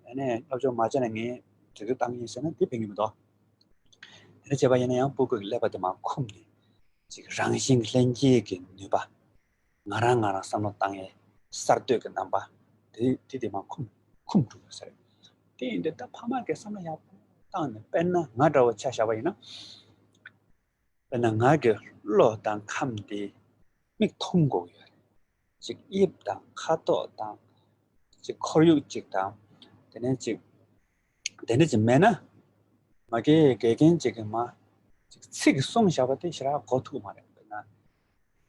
ཨ་ནི་སློབ་སྦྱོང་མ་བྱས་ན་ངས་དེ་དུས་བཏང་ཡིན་ཟེར་ན་དེ་ཕན་གྱི་མི་འདུག་དེ་འདྲ་བྱས་པ་ཡིན་ན་ཡང་སྤུ་གུ་གི་ཀླད་པ་དེ་མར་འཁུམས་ནས་ཅིག་རང་བཞིན་གྱི་ལྷན་སྐྱེས་ཀྱི་ནུས་པ། ང་རང་ང་རང་བསམ་བློ་བཏང་ཡས་གསར་གཏོད་ཀྱི་རྣམ་པ་དེ་དེ་དེ་མར་འཁུམས་འཁུམས་འགྲོ་གི་ས་རེད། དེ་ཡིན་དུས་ད་ཕ་མ་གིས་བསམ་བློ་ཡག་པོ་བཏང་ནས། དཔེར་ན་ང་འདྲ་བོ་ཆ་བཞག་པ་ཡིན་ན། དཔེར་ན་ང་གི་བློ་དང་ཁམས་དེ་མིག་མཐོང་དགོས་ཀྱི་ཡོད་རེད། ཅིག་དབྱིབས་དང་ཁ་དོག་དང་། ཅིག་ཁོར་ཡུག་ཅིག་དང་། དེ་ནས་ཅིག་དེ་འདྲ་ཅིག་མེད་ན། མ་གི་དགེ་རྒན་ཅིག་གིས་མར་ཅིག་ཚིག་གིས་གསུངས་བཞག་པ་དེ་ཞེ་དྲག་གོ་ཐུབ་མ་རེད། དཔེར་ན་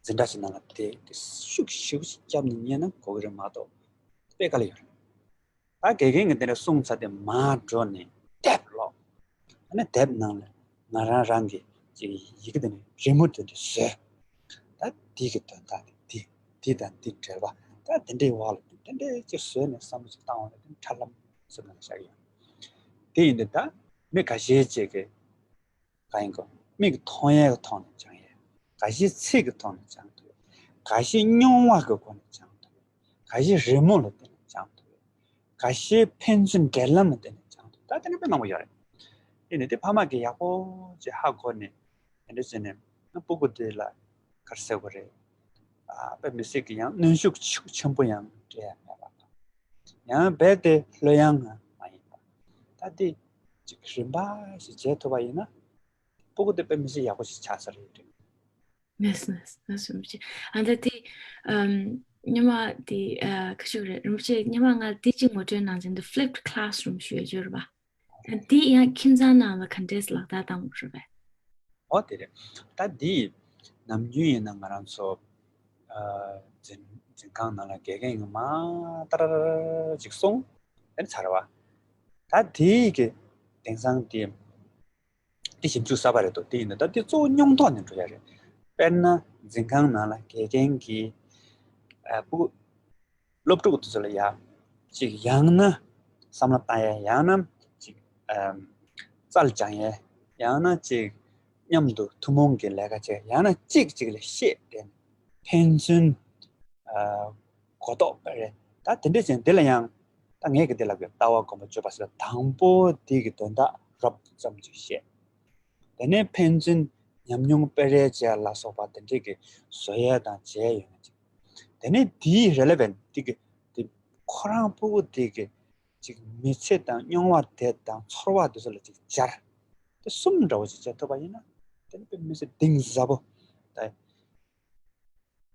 འཛིན་གྲྭ་ཞིག་ནང་ལ་བསྡད་དེ་ཤུགས་ཞེ་པོ་ཅིག་བརྒྱབ་ནས་ཉན་ན་གོ་གི་རེད་མ་གཏོགས། དཔེ་དཀའ་ལས་ཡོད་རེད། ད་དགེ་རྒན་གྱིས་དེ་འདྲ་གསུངས་ཚར་དུས་མར་འགྲོ་ནས་དེབ་ཀློག་ཨ་ནི་དེབ་ནང་ལ་ང་རང་རང་གི་ཅིག་ཡི་གེ་དེ་འདྲ་རི་མོ་དེ་འདྲ་བཟོས། ད་འདི་གི་དོན་དག་དེ་འདི། འདི་དང་འདི་འབྲེལ་བ། ད་དེ་འདྲའི་འོག་ལ་དེ་འདྲ་ཅིག་བཟོས་ནས་བསམ་བློ་ཅིག་བཏང་བ་ལ་དེ་ཁྲ་ལམ་སེམས་ནང་ལ་བཞག་གི་ཡོད། དེ་ཡིན་དུས་ད་མི་འགའ་ཤས་ཅིག་གིས་གང་ཡིན་གོ། མིག་མཐོང་ཡས་ཀྱི་ཐོག་ནས་སྦྱང་ཡས། འགའ་ཤས་ཚིག་གི་ཐོག་ནས་སྦྱང་ཐུབ་ཡས། འགའ་ཤས་མྱོང་བ་གི་སྒོ་ནས་སྦྱང་ཐུབ་ཡས། འགའ་ཤས་རི་མོ་ལ་བརྟེན་ནས་སྦྱང་ཐུབ་ཡས། འགའ་ཤས་ཕན་ཚུན་འབྲེལ་ལམ་ལ་བརྟེན་ནས་སྦྱང་ཐུབ། ད་དེ་འདྲ་དཔེ་མང་པོ་ཡོད་རེད། དེ་ནི་དེ་ཕ་མ་གིས་ཡག་པོ་ཅིག་ཧ་གོ་ནས་དེ་འདྲ་བྱས་ནས་སྤུ་གུ་དེ་ལ་ག་རེ་ཟེར་དགོས་རེད། ཨ། དཔེ་མི་སྲིད་ཀྱི་ཡང་གནོན་ཤུགས་ཆེ་ཆེན་པོ་ཡང་སྤྲད་ཡ་མེད་པ་དང་། ཡང་རྦད་དེ་ལྷོད་ཡངས་མ་ཡིན་པ། ད་དེ་ཅིག་རིམ་པ་ཞིག་བྱེད་ཐུབ་པ་ཡིན་ན། སྤུ་གུ་དེ་དཔེ་མི་སྲིད་ཡག་པོ་ཞིག་ཆགས་ས་རེད་དྲན། ལགས་སོ་ལགས་སོ་ལགས་སོ། རིན་པོ་ཆེ། ཨ། ད་དེ་ཨམ། སྔོན་མ་དེ་ཨ། ཁ་ཤས་རེད། རིན་པོ་ཆེ་སྔོན་མ་ང་དེ་གཅིག་ངོ་སྤྲོད་གནང་ཟིན་འདུག flipped classroom ཞུ་ཡ་ཅིག་ཡོད་རེད་པ། ད་དེ་ཡང་ཁྱིམ་ཚང་ནང་ལ་ག་འདྲས་ལག་བསྟར་བཏང་དགོས་རེད་པས། འོ་དེ་རེད། ད་དེ་ནམ་རྒྱུན་ཡིན་ན་ང་རང་ཚོ་ཨ། འཛིན་འཛིན་ཁང་ནང་ལ་དགེ་རྒན་གྱིས་མར་ཏར་ཅིག་གསུངས། དེ་ནས་ཚར་བ། ད་དེ་གི་དེང་སང་དེ་དེ་ཞིབ་འཇུག་གསར་པ་རེད་འདུག་དེ་ཡིན་ན་ད་དེ་གཙོ་བོ་མྱོང་ཐོག་ནས་འགྲོ་ཡ་རེད། དཔེར་ན་འཛིན་ཁང་ནང་ལ་དགེ་རྒན་གྱིས་ཨ། སྤུ་གུ་སློབ་ཕྲུག་དེ་ཚོ་ལ་ཡ་ཅིག་ཡང་ན་བསམ་བློ་བཏང་ཡ། ཡང་ན་ཅིག་ཨ། རྩལ་སྦྱང་ཡ། ཡང་ན་ཅིག་མཉམ་དུ་ཐུན་མོང་གི་ལས་ཀ་བྱེད། ཡང་ན་གཅིག་གཅིག་ལ་བཤད་དེ། ཕན་ཚུན་གོ་རྟོགས་སྤེལ་རེས། ད་དེ་འདྲས་ཅན་འདི་ལ་ཡང་ད་ངས་ཀྱི་འདི་ལ་གི་ལྟ་བ་སྒོམ་པ་སྤྱོད་པ་ཟེར་དང་པོ་དེ་གི་དོན་དག་རོབ་ཙམ་ཅིག་བཤད། དེ་ནས་ཕན་ཚུན་ཉམས་མྱོང་སྤེལ་རེས་བྱས་ལ་སོགས་པ་དེ་འདྲས་ཀྱི་བཟོ་ཡས་དང་བྱས་ཡོད་ན་ཅིག་དེ་ནས་དེའི་relevant་དེ་གི་དེ་ཁོ་རང་ཕྲུ་གུ་དེ་གི་ཅིག་མི་ཚེ་དང་མྱོང་བ་དེ་དང་ཚོར་བ་དེ་ཚོ་ལ་ཅིག་སྦྱར། དེ་གསུམ་འདྲ་བོ་ཅིག་བྱེད་ཐུབ་པ་ཡིན་ན་དེ་ནི་དཔེ་མི་སྲིད་གཏིང་ཟབ་པོ། ད་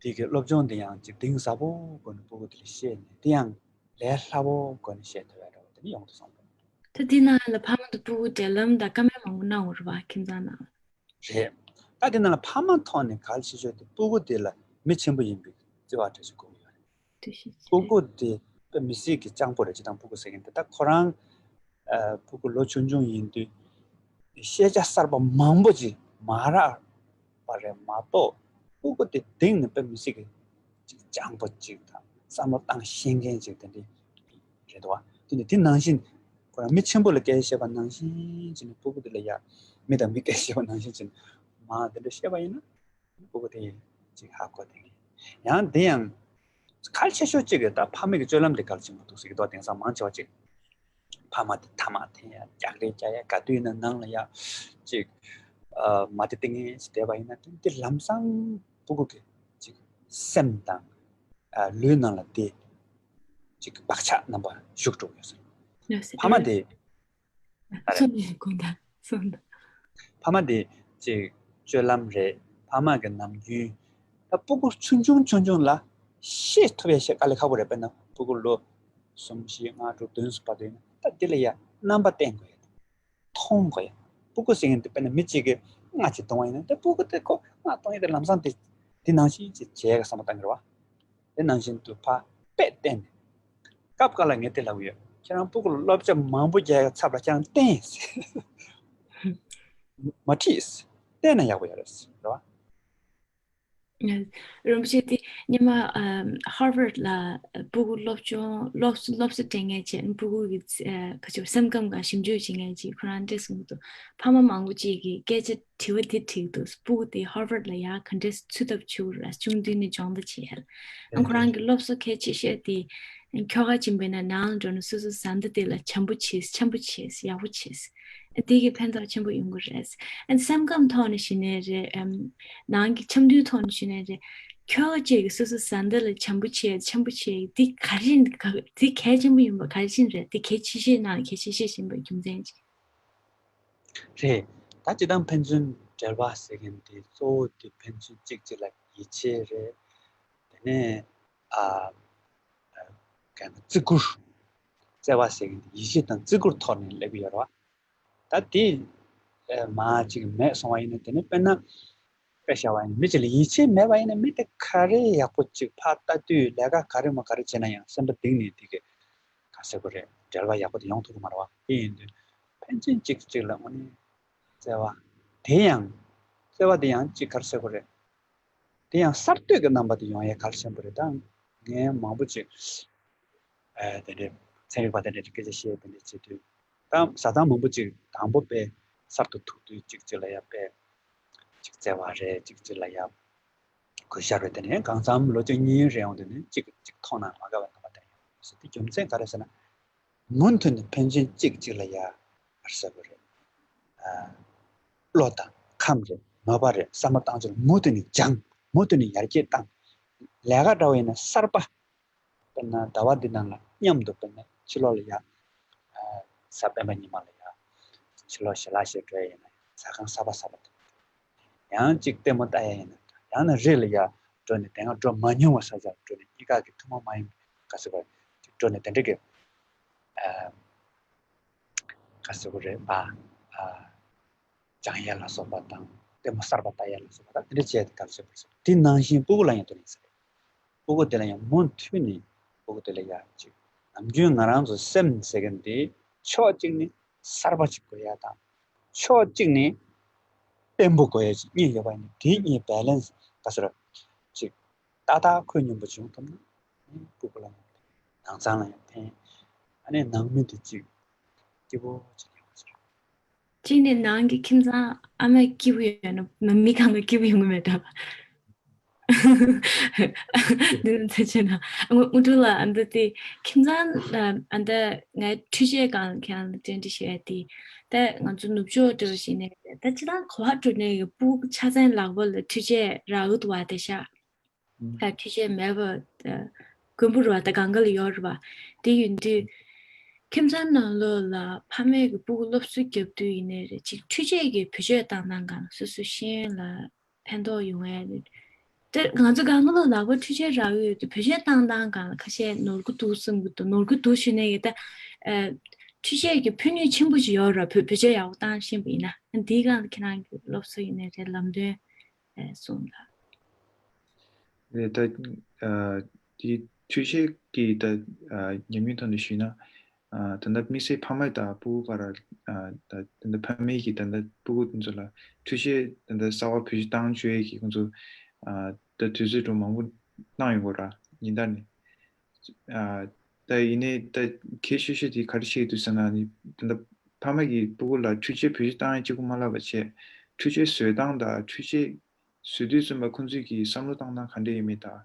དེ་གི་སློབ་སྦྱོང་དེ་ཡང་ཅིག་གཏིང་ཟབ་པོ་སྒོ་ནས་ཕྲུ་གུ་དེ་ལ་བཤད་ནས་དེ་ཡང་ལས་སླ་པོ་སྒོ་ནས་བཤད་ཐུབ་ཡ་འདྲ་བོ་དེ་ནི་ཡོང་དུ་སོང་། ད་དེ་ནང་ལ་ཕ་མ་དང་ཕྲུ་གུ་འབྲེལ་ལམ་དང་བཀའ་མོལ་མང་པོ་གནང་ཡོད་རེད་པ་ཁྱིམ་ཚང་ནང་ལ། རེད། ད་དེ་ནང་ལ་ཕ་མ་ཐོག་ནས་གལ་ཆེ་ཤོས་དེ་ཕྲུ་གུ་དེ་ལ་མི་ཆེན་པོ་ཡིན་པའི་བརྩི་བ་འདྲ་ཞིག་དགོས་ཀྱི་ཡོད་རེད། ཕྲུ་གུ་དེ་དཔེ་མི་སྲིད་ཀྱི་སྤྱང་པོ་རེད། སྤྱིར་བཏང་ཕྲུ་གུ་ཟེར་མཁན་དེ་ད་ཁོ་རང་ཕྲུ་གུ་ལོ་ཆུང་ཆུང་ཡིན་དུས་ཤེས་བྱ་གསར་པ་མང་པོ་ཅིག་མ་རག་པ་རེད་མ་གཏོགས་ཕྲུ་གུ་དེ་གཏིང་ནས་དཔེ་མི་སྲིད་ཀྱི་ཅིག་སྤྱང་པོ་ཅིག་དང་བསམ་བློ་བཏང་ཤེས་མཁན་ཅིག་དེ་འདྲ་རེད་འདུག་བ། དེ་ནི་དེ་ནང་བཞིན་ཁོ་རང་མི་ཆེན་པོ་ལ་སྐད་ཆ་བཤད་པ་ནང་བཞིན་བྱས་ནས་ཕྲུ་གུ་དེ་ལ་ཡ་མི་དང་མི་སྐད་ཆ་བཤད་པ་ནང་བཞིན་བྱས་ནས་མ་དེ་འདྲ་བཤད་པ་ཡིན་ན། ཕྲུ་གུ་དེ་ཅིག་ཧ་གོ་དེ་གི། ཡང་དེ་ཡང་གལ་ཆེ་ཤོས་གཅིག་གི་ད་ཕ་མའི་གི་སྤྱོད་ལམ་དེ་གལ་ཆེན་པོ་འདུག་ཟེར་གི་འདུག་དེང་སང་མང་ཆེ་བ་ཅིག་ཕ་མ་དེ་ཐ་མག་འཐེན་ཡ་རྒྱག་རེས་རྒྱག་ཡ་ག་དུས་ཡིན་ན་ནང་ལ་ཡ་ཅིག་ཨ་མ་དེ་སྟེང་ངེས་ཞིག་བསྡད་པ་ཡིན་ན་དེ་དེ་ལམ་སང་ཕྲུ་གུ་གི་ཅིག་སེམས་དང་ཨ་ལུས་ནང་ལ་དེ་ཅིག་བག་ཆགས་རྣམ་པ་ཞུགས་འགྲོ་གི་ཡོད་ཟེར། ཕ་མ་དེ། ཨ་རེད། སོང་ནས་དགོངས་དག་སོང་དང་། ཕ་མ་དེ་ཅིག་སྤྱོད་ལམ་རེད། ཕ་མ་གི་ནམ་རྒྱུན་ད་ཕྲུ་གུ་ཆུང་ཆུང་ཆུང་ཆུང་ལ་ཤེས་ཐུབ་ཡ་ཤེས་དཀའ་ལས་ཁག་པོ་རེད། དཔེར་ན་ཕྲུ་གུ་ལོ་གསུམ་བཞི་ལྔ་དྲུག་བདུན་ཙམ་བར་དུ་ཡིན་ན་ད་དེ་ལ་ཡ་རྣམ་པ་བསྟན་དགོས་ཡ། མཐོང་དགོས་ཡ། ཕྲུ་གུ་ཟེར་མཁན་དེ་དཔེར་ན་མི་གཅིག་གིས་རྔ་གཅིག་གཏོང་བ་ཡིན་ན་ད་ཕྲུ་གུ་དེ་ཁོ་རྔ་གཏོང་ཡ་དེ་ལམ་སང་དེ་དེ་ནང་བཞིན་ཅིག་བྱེད་ཡ་གི་བསམ་བློ་བཏང་གི་རེད་བ། དེ་ནང་བཞིན་དུ་ཕར་དཔེ་བསྟན་ནས། སྐབས་འགའ་ལ་ངས་དེ་ལབ་ཀྱི་ཡོད། ཁྱེད་རང་ཕྲུ་གུ་ལ་སློབ་སྦྱོང་མང་པོ་རྒྱག་ཡག་ཚབ་ལ་ཁྱེད་རང་བསྟན་ཟེར། མ་ཁྲིད་ཟེར། བསྟན་ན་ཡག་པོ་ཡོད་རེད་ཟེར། རེད་བ། རིན་པོ་ཆེ་དེ་སྔོན་མ་ཧར་ཝར་ལ་ཕྲུ་གུ་སློབ་སྦྱོང་སློབ་སློབ་གསོ་སྤྲད་མཁན་བྱས་ཕྲུ་གུ་གི་ཁ་ཆེ་བ་སེམས་ཁམས་སྒང་ཞིབ་འཇུག་བྱེད་མཁན་ཅིག་ཁོ་རང་འདྲ་གསུངས་འདུག་ཕ་མ་མང་པོ་ཅིག་གིས་སྐད་ཆ་དྲི་བ་དེ་དྲིས་འདུག་ཕྲུ་གུ་དེ་ཧར་ཝར་ལ་ཡར་ག་འདྲས་ཚུད་ཐབས་བྱེད་དགོས་རེད། ཆུང་དུས་ནས་སྦྱོང་བརྡར་བྱེད་ཡ། ཨང་ཁོ་རང་གི་སློབ་གསོ་གལ་ཆེ་ཤོས་དེ་ཁྱོ་ག་ཅིག་ཡིན་པ་ན་ནང་ལ་འགྲོ་ན་སོ་སོའི་བཟའ་ཟླ་དེ་ལ་བྱམས་པོ་བྱེད། འཆམ་པོ་བྱེད། ཡག་པོ་བྱེད། དེ་གི་ཕན་ཐོགས་ཆེན་པོ་ཡོང་གི་རེད། ཨ་ནི་སེམས་ཁམས་ཐོག་ནས་ཞུས་ནའི་རེད། ཨམ་ནང་གི་འཆམ་མཐུན་ཐོག་ནས་ཞུས་ནའི་རེད། ཁྱོ་ག་ཅིག་གིས་སོ་སོའི་བཟའ་ཟླ་ལ་བྱམས་པོ་བྱེད། འཆམ་པོ་བྱེད། དེ་ག་རེ་ག་དེ་གལ་ཆེན་པོ་ཡིན་པ་ག་རེ་བྱས་ནས་རེད། དེ་གལ་ཆེ་ཤོས་ནང་གལ་ཆེ་ཤོས་ཡིན་པའི་རྒྱུ་མཚན་ཅིག་རེད། ད་སྤྱིར་བཏང་ཕན་ཚུན་འབྲེལ་བ་ཟེར་མཁན་དེ་གཙོ་བོ་དེ་ཕན་ཚུན་གཅིག་གཅིག་ལ་ཡིད་ཆེས་རེད། དེ་ནས་ཨ་ཨ་ག་བརྩི་བཀུར། བརྩེ་བ་ཟེར་མཁན་དེ་ཡིད་ཆེས་དང་བརྩི་བཀུར་ཐོག་ནས་སླེབས་ཀྱི་ཡོད་རེད་བ། ད་དེ་ཨ་མ་གཅིག་མེད་སོང་བ་ཡིན་ན་དེ་ནི་དཔེར་ན་དཔེ་བཞག་པ་ཡིན་ན་མི་གཅིག་ལ་ཡིད་ཆེས་མེད་པ་ཡིན་ན་མི་དེ་ག་རེ་ཡག་པོ་གཅིག་ཕར་ལྟ་དུས་ལས་ཀ་ག་རེ་མ་ག་རེ་བྱས་ན་ཡང་སེམས་པ་གཏིང་ནས་དེ་གི་ག་ཟེར་དགོས་རེད། འབྲེལ་བ་ཡག་པོ་དེ་ཡོང་ཐུབ་ཀྱི་མ་རེད་བ། དེ་ཡིན་དུས་ཕན་ཚུན་གཅིག་གཅིག་ལ་དངོས་གནས་བརྩེ་བ་དེ་ཡང་བརྩེ་བ་དེ་ཡང་གཅིག་ག་རེ་ཟེར་དགོས་རེད། དེ་ཡང་གསར་གཏོད་ཀྱི་རྣམ་པ་དེ་ཡོང་ཡ་གལ་ཆེན་པོ་རེད། ད་ངས་མང་པོ་ཅིག་ཨ་དེ་འདྲའི་ཚན་རིག་པ་དེ་འདྲའི་སྐད་ཆ་བཤད་དེ་འདྲ་བྱེད་དུས་ད་བཟའ་ཚང་མང་པོ་ཅིག་དང་པོ་དཔེ་གསར་དུ་ཐུག་དུས་གཅིག་གཅིག་ལ་ཡ་དཔེ་གཅིག་བརྩེ་བ་རེད། གཅིག་གཅིག་ལ་ཡ་གུས་ཞབས་རེད། དེ་ནས་གང་འཚམ་ལོ་གཅིག་གཉིས་རེ་ཡོང་དུས་ནི་གཅིག་གཅིག་མཐོང་ན་མ་དགའ་བའི་རྣམ་པ་དེ་ཡོང་སྲིད། དེ་རྒྱུ་མཚན་ག་རེ་ཟེར་ན། མུ་མཐུད་ནས་ཕན་ཚུན་གཅིག་གཅིག་ལ་ཡ་ཨར་ཟེར་བ་རེད། ཨ་བློ་དང་ཁམས་རེད། མོས་པ་རེད། བསམ་བློ་བཏང་ཚུལ་མུ་མཐུད་ནས་སྦྱང་། མུ་མཐུད་ནས་ཡར་རྒྱས་བཏང་། ལས་ཀ་འདྲ་བ་ཡིན་ན་གསར་པ། དཔེར་ན་ཟླ་བ་འདི་ནང་ལ་མཉམ་དུ་དཔེར་ན་ཕྱི་ལོགས་ལ་ཡ་ཨ་གཟའ་སྤེན་པ་ཉི་མ་ལ་ཡ་ཕྱི་ལོགས་ཞལ་ལག་བཞེས་འགྲོ་ཡ་ཡིན་ན་ཟ་ཁང་གསར་པ་གསར་པ་དེ། ཡང་གཅིག་ལྟད་མོ་ལྟ་ཡ་ཡིན་ན། ཡང་ན་རི་ལ་ཡ་འགྲོ་ནས་དེ་སྔ་འགྲོ་མ་མྱོང་བ་ས་ཆར་འགྲོ་ནས་གཉིས་ཀ་གི་ཐུན་མོང་མ་ཡིན་པའི་ག་ཟེར་བ་ཅིག་འགྲོ་ནས་དེ་འདྲ་གི་ཨ་ག་ཟེར་བ་རེད་པ། ཨ་སྦྱང་ཡ་ལ་སོགས་པ་དང་ལྟད་མོ་གསར་པ་ལྟ་ཡ་ལ་སོགས་པ་དང་དེ་འདྲ་བྱས་ཏེ་ག་ཟེར་བ་རེད། དེ་ནང་བཞིན་ཕྲུ་གུ་ལ་ཡང་དེ་འདྲ་ཡིན་ས་རེད། ཕྲུ་གུ་དེ་ལ་ཡང་མུ་མཐུད་ནས་ཕྲུ་གུ་དེ་ལ་ཡ་ཅིག་ནམ་རྒྱུན་ང་རང་ཚོ་སེམས་ཟེར་མཁན་དེ་ཕྱོགས་གཅིག་ནས་གསར་པ་ཅིག་དགོས་ཡ་དང་། ཕྱོགས་གཅིག་ནས་བརྟན་པོ་དགོས་ཡ་ཅིག་གཉིས་ཡོད་པ་ཡིན་ན། དེ་གཉིས་བེ་ལེན་སི་ག་ཟེར་ཅིག་ཏག་ཏག་ཁོད་སྙོམས་པོ་བྱུང་ཐུབ་ན་ཕྲུ་གུ་ལ་ཡང་ཕན། ནང་ཚང་ལ་ཡང་ཕན། ཨ་ནི་ནང་མི་དེ་ཅིག་སྐྱིད་པོ་ཅིག་ཡོང་ཟེར། གཅིག་ནས་ནང་གི་ཁྱིམ་ཚང་ཨ་མ་སྐྱིད་པོ་ཡོད་ན་མི་གང་ག་སྐྱིད་པོ་ཡོང་གི་མེད་འདྲ་བ། འདི་ནི་ཚེ་ཆེ་ན་དངོས་དངོས་གྲུབ་ལགས། ཨ་འདི་དེ་ཁྱིམ་ཚང་ཨ་འདི་ངའི་འཕྲུལ་ཆས་སྒང་ལ་ཁྱེད་རང་ལ་བཀྲ་འདྲི་ཞུ་ཡ་དེ། ད་ང་ཚོ་ནུབ་ཕྱོགས་འདྲ་བོ་ཞིག་ནས་ད་ཅི་ལྟར་ག་པར་འགྲོ་ནས་ཡོད་སྤུ་གུ་ཆ་ཚང་ལག་པ་ལ་འཕྲུལ་ཆས་རག་གི་འདུག་བ། དེ་ཤག་ད་འཕྲུལ་ཆས་མེད་པ་དཀོན་པོ་རེད་བ། ད་གང་ག་ལ་ཡོད་རེད་བ། དེ་ཡིན་དུས་ཁྱིམ་ཚང་ནང་ལོགས་ལ་ཕ་མས་ཀྱི་སྤུ་གུ་སློབ་གསོ་རྒྱབ་དུས་ཡིན་ནའི་རེད། ཅིག་འཕྲུལ་ཆས་ཀྱི་བེད་སྤྱོད་བཏང་སྟངས་སྒང་ལ་སོ་སོའི་ཤེས་ཡོན་ལ་ཕན་ཐོགས་ཡོང་ཡ་རེད། དེ་ང་ཚོ་གང་ག་ལ་ལག་པ་འཕྲུལ་ཆས་རག་གི་ཡོད་དུས་བེད་སྤྱོད་བཏང་སྟངས་སྒང་ལ་ཁ་ཤས་ནོར་གི་འདུག་བསམ་གི་འདུག་ནོར་གི་འདུག་ཞུས་ནའི་ད་ཨ་འཕྲུལ་ཆས་ཀྱི་ཕན་ནུས་ཆེན་པོ་ཞིག་ཡོད་རེད་བ། བེད་སྤྱོད་ཡག་པོ་བཏང་ཤེས་པ་ཡིན་ན། འདིའི་སྒང་ལ་ཁྱེད་རང་གི་སློབ་གསོ་ཡིན་ནའི་རེད། ལམ་སྟོན་གསུངས་དང་། རེད། ད་ཨ་དེ་འཕྲུལ་ཆས་ཀྱི་ད་ཨ་ཉམས་མྱོང་ཐོག་ནས་ཞུས་ན། ཨ་ད་ལྟ་དམིགས་བསལ་ཕ་མ་དང་སྤུ་གུ་བར་ཨ་ད་ད་ལྟ་ཕ་མས་ཀྱིས་ད་ལྟ་སྤུ་གུ་དེ་ཚོ་ལ་འཕྲུལ་ཆས་ད་ལྟ་གསར་པ་བེད་སྤྱོད་བཏང་བཅུག་ཡས་ཀྱི་ཁོང་ཚོ་ཨ་ད་དུས་ཚོད་འགྲོ་མང་པོ་གནང་ཡོང་གི་ར་ཉིན་ལྟར་ནས། ཨ་ད་ཡིན་ནའི་ད་གལ་ཆེ་ཤོས་དེ་ག་རེ་བྱེད་ཀྱི་འདུག་ཟེར་ན་ནི། ད་ལྟ་ཕ་མ་གིས་སྤུ་གུ་ལ་འཕྲུལ་ཆས་བེད་སྤྱོད་བཏང་ཡས་གཅིག་པུ་མ་ལབ་པ་བྱས། འཕྲུལ་ཆས་བཟོས་སྟངས་དང་འཕྲུལ་ཆས་བཟོ་དུས་ཙམ་པ་ཁོང་ཚོས་ཀྱི་བསམ་བློ་བཏང་སྟངས་ག་འདྲ་ཡོད་མེད་དང་།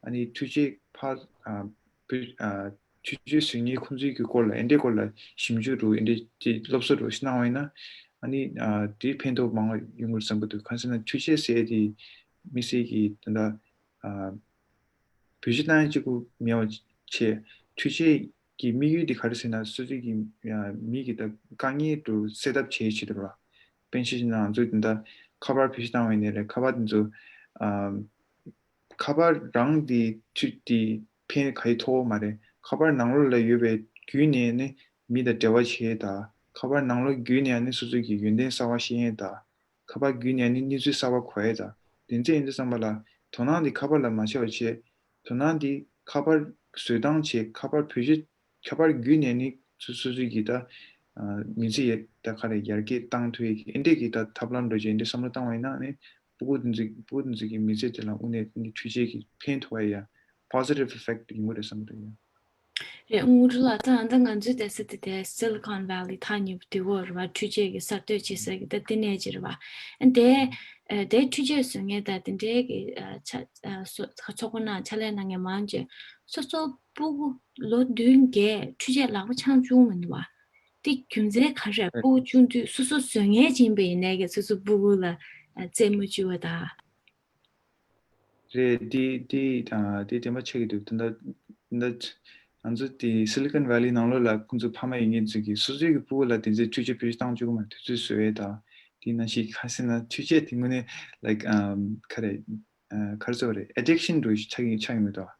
ཨ་ནི་འཕྲུལ་ཆས་ཕར་ཨ་བུ་ཨ་འཕྲུལ་ཆས་བཟོ་མཁན་ཁོང་ཚོའི་གི་སྐོར་ལ་ཨེ་འདྲའི་སྐོར་ལ་ཞིབ་འཇུག་འདྲ་ཨེ་འདྲའི་དེ་སློབ་གསོ་འདྲ་ཞིག་གནང་བ་ཡིན་ན། ཨ་ནི་ཨ་དེའི་ཕན་ཐོགས་མང་བ་ཡོང་གི་རེད་བསམ་གི་འདུག་གང་ཟེར་ན་འཕྲུལ་ཆས་ཟེར་དེ་དམིགས་བསལ་གྱི་ད་ལྟ་ཨ་བེད་སྤྱོད་བཏང་ཡས་གཅིག་པུ་མེད་པ་བྱས། འཕྲུལ་ཆས་ཀྱི་དམིགས་ཡུལ་དེ་ག་རེ་ཟེར་ན། སོ་སོའི་གི་ཨ་མི་གི་ད་དཀའ་ངལ་འདྲ་སེལ་ཐབས་བྱེད་ཆེད་དུ་རེད་བ། དཔེར་ན་ཆ་བཞག་ན་ང་ཚོ་ད་ལྟ་ཁ་པར་བེད་སྤྱོད་བཏང་བ་ཡིན་ནའི་རེད། ཁ་པར་དེ་ཚོ་ཨ་ཁ་པར་རང་དེ་འཕྲུལ་དེ་ཕན་ག་ཡི་ཐོགས་མ་རེད། ཁ་པར་ནང་ལོགས་ལ་ཡོད་པའི་བརྒྱུད་ནས་ནི་མི་དང་འབྲེལ་བ་བྱེད་ཡས་དང་། ཁ་པར་ནང་ལོགས་བརྒྱུད་ནས་ནི་སོ་སོ་གི་ཡོན་ཏན་གསར་པ་ཤེས་ཡས་དང་། ཁ་པར་བརྒྱུད་ནས་ནི་གནས་ཚུལ་གསར་པ་གོ་ཡས་དང་། དེ་ཚོ་ཡིན་དུས་ཙམ་པ་ལ་དོ་སྣང་དེ་ཁ་པར་ལ་མ་བྱས་པ་བྱས། དོ་སྣང་དེ་ཁ་པར་བཟོ་སྟངས་བྱས། ཁ་པར་བེད་སྤྱོད་ཁ་པར་བརྒྱུད་ནས་ནི་སོ་སོ་སོ་གི་ད་ཨ་མི་ཚེ་ཡ་ད་ག་རེ་ཡར་རྒྱས་བཏང་ཐུབ་ཡས་ཀྱི་ཨེ་འདྲས་ཀྱི་ད་ཐབས་ལམ་འདྲ་བོ་ཅིག་ཨེ་འདྲས་བསམ་བློ་བཏང་བ་ཡིན་ན་ནི། སྤུ་གུ་དེ་ཚོ་སྤུ་གུ་དེ་ཚོ་གི་མི་ཚེ་དེ་ལ་དངོས་གནས་ནི་འཕྲུལ་ཆས་ཀྱི་ཕན་ཐོགས་ཡ་positive effect ཡོང་གི་རེད་བསམ་གི་འདུག་ཡ། རེད། དངོས་གྲུབ་ལགས། ད་ད་ང་ཚོའི་བསྡད་ས་དེ་དེ་Silicon Valley ཐག་ཉེ་པོ་དེ་གོ་རེད་བ། འཕྲུལ་ཆས་ཀྱི་གསར་གཏོད་བྱེད་ས་གི་ད་ལྟེ་གནས་ཅིག་རེད་བ། ཨ་དེ་ཨ་དེ་འཕྲུལ་ཆས་བཟོ་མཁན་ད་དེ་འདྲའི་གི་ཨ་ཆ་ཨ་སོ་ཚོགས་པ་ནང་ཕྱག་ལས་གནང་མཁན་མང་ཆེ་སོ་སོ་སྤུ་གུ་ལོ་བདུན་བརྒྱད་འཕྲུལ་ཆས་ལག་པ་འཆང་བཅུག་མི་འདུག་བ། དེ་རྒྱུ་མཚན་ག་རེ་རེད། སྤུ་གུ་ཆུང་དུས་སོ་སོ་བཟོ་མཁན་ཅིག་ཡིན་པ་ཡིན་ནའི་གི་སོ་སོ་སྤུ་གུ་ལ་ཨ་རྩེད་མོ་བཅུག་པ་དང་། རེད། དེ་དེ་དང་དེ་བདེན་པ་ཆགས་ཀྱི་འདུག་ད་ལྟ་ད་ལྟ་ང་ཚོ་དེ་Silicon Valley ནང་ལོགས་ལ་ཁོང་ཚོ་ཕ་མ་ཡིན་མཁན་ཚོས་ཀྱིས་སོ་སོའི་གི་སྤུ་གུ་ལ་དེ་ཚོའི་འཕྲུལ་ཆས་བེད་སྤྱོད་བཏང་བཅུག་གི་མ་རེད། དུས་ཚོད་བཟོ་ཡས་དང་། དེ་ནང་བཞིན་ག་ཟེར་ན་འཕྲུལ་ཆས་དེ་དངོས་གནས་like ཨམ་ག་རེ་ཨ་ག་རེ་ཟེར་བ་རེད། addiction འདྲ་ཞིག་ཆགས་ཀྱི་ཆགས་ཀྱི་མི་འདུག་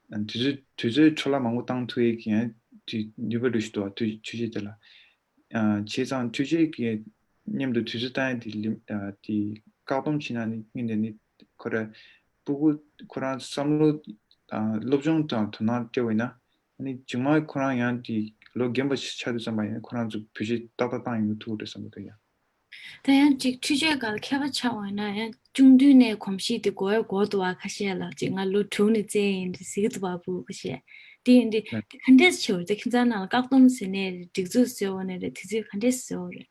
བ། དུས་ཚོད་དུས་ཚོད་འཕྲོ་བརླག་མང་པོ་བཏང་ཐུབ་ཡས་ཀྱི་ཡང་དེ་ནུས་པ་འདྲ་ཞིག་འདུག་བ། དུས་འཕྲུལ་ཆས་དེ་ལ། ཨ་བྱས་ཙང་འཕྲུལ་ཆས་ཀྱི་མཉམ་དུ་དུས་ཚོད་བཏང་ཡས་དེ་ལིམ་ཨ་དེ་བཀག་སྡོམ་བྱས་ན་ནི་སྔོན་ནས་ནི་ཁོ་ར་སྤུ་གུ་ཁོ་རང་བསམ་བློ་དང་སློབ་སྦྱོང་དང་དོ་སྣང་སྤྲད་པ་ཡིན་ན། ཨ་ནི་མཇུག་མ་ཁོ་རང་ཡང་དེ་ལོ་རྒན་པ་ཞིག་ཆགས་དུས་ཙམ་པ་ཡང་ཁོ་རང་ཚོ་བེད་སྤྱོད་ཏག་ཏག་བཏང་ཡོང་ཐུབ་ཀྱི་རེད་བསམ་གྱི་འདུག་ཡ། ད་ཡང་ཅིག་འཕྲུལ་ཆས་སྒང་ལ་མཁས་པ་ཆགས་འོང་ན་ཡང་ཆུང་དུས་ནས་གོམས་གཤིས་དེ་དགོས་དགོས་འདུག་བ། ཁ་ཤས་ལ་ཅིག་ང་ལོ་དྲུག་ནས་རྩེད་ཡིན་འདྲ་ཟེར་གྱི་འདུག་བ། སྤུ་གུ་ཁ་ཤས་དེ་ཡིན་དུས་དེ་ག་འདྲས་བྱེད་འོ་རེད། ད་ཁྱིམ་ཚང་ནང་ལ་བཀག་སྡོམ་ཟེར་ནའི་རེད། སྒྲིག་འཛུགས་བཟོས་འོ་ནའི་རེད། དེ་ཚོས་ག་འདྲས་བཟོས་འོ་རེད།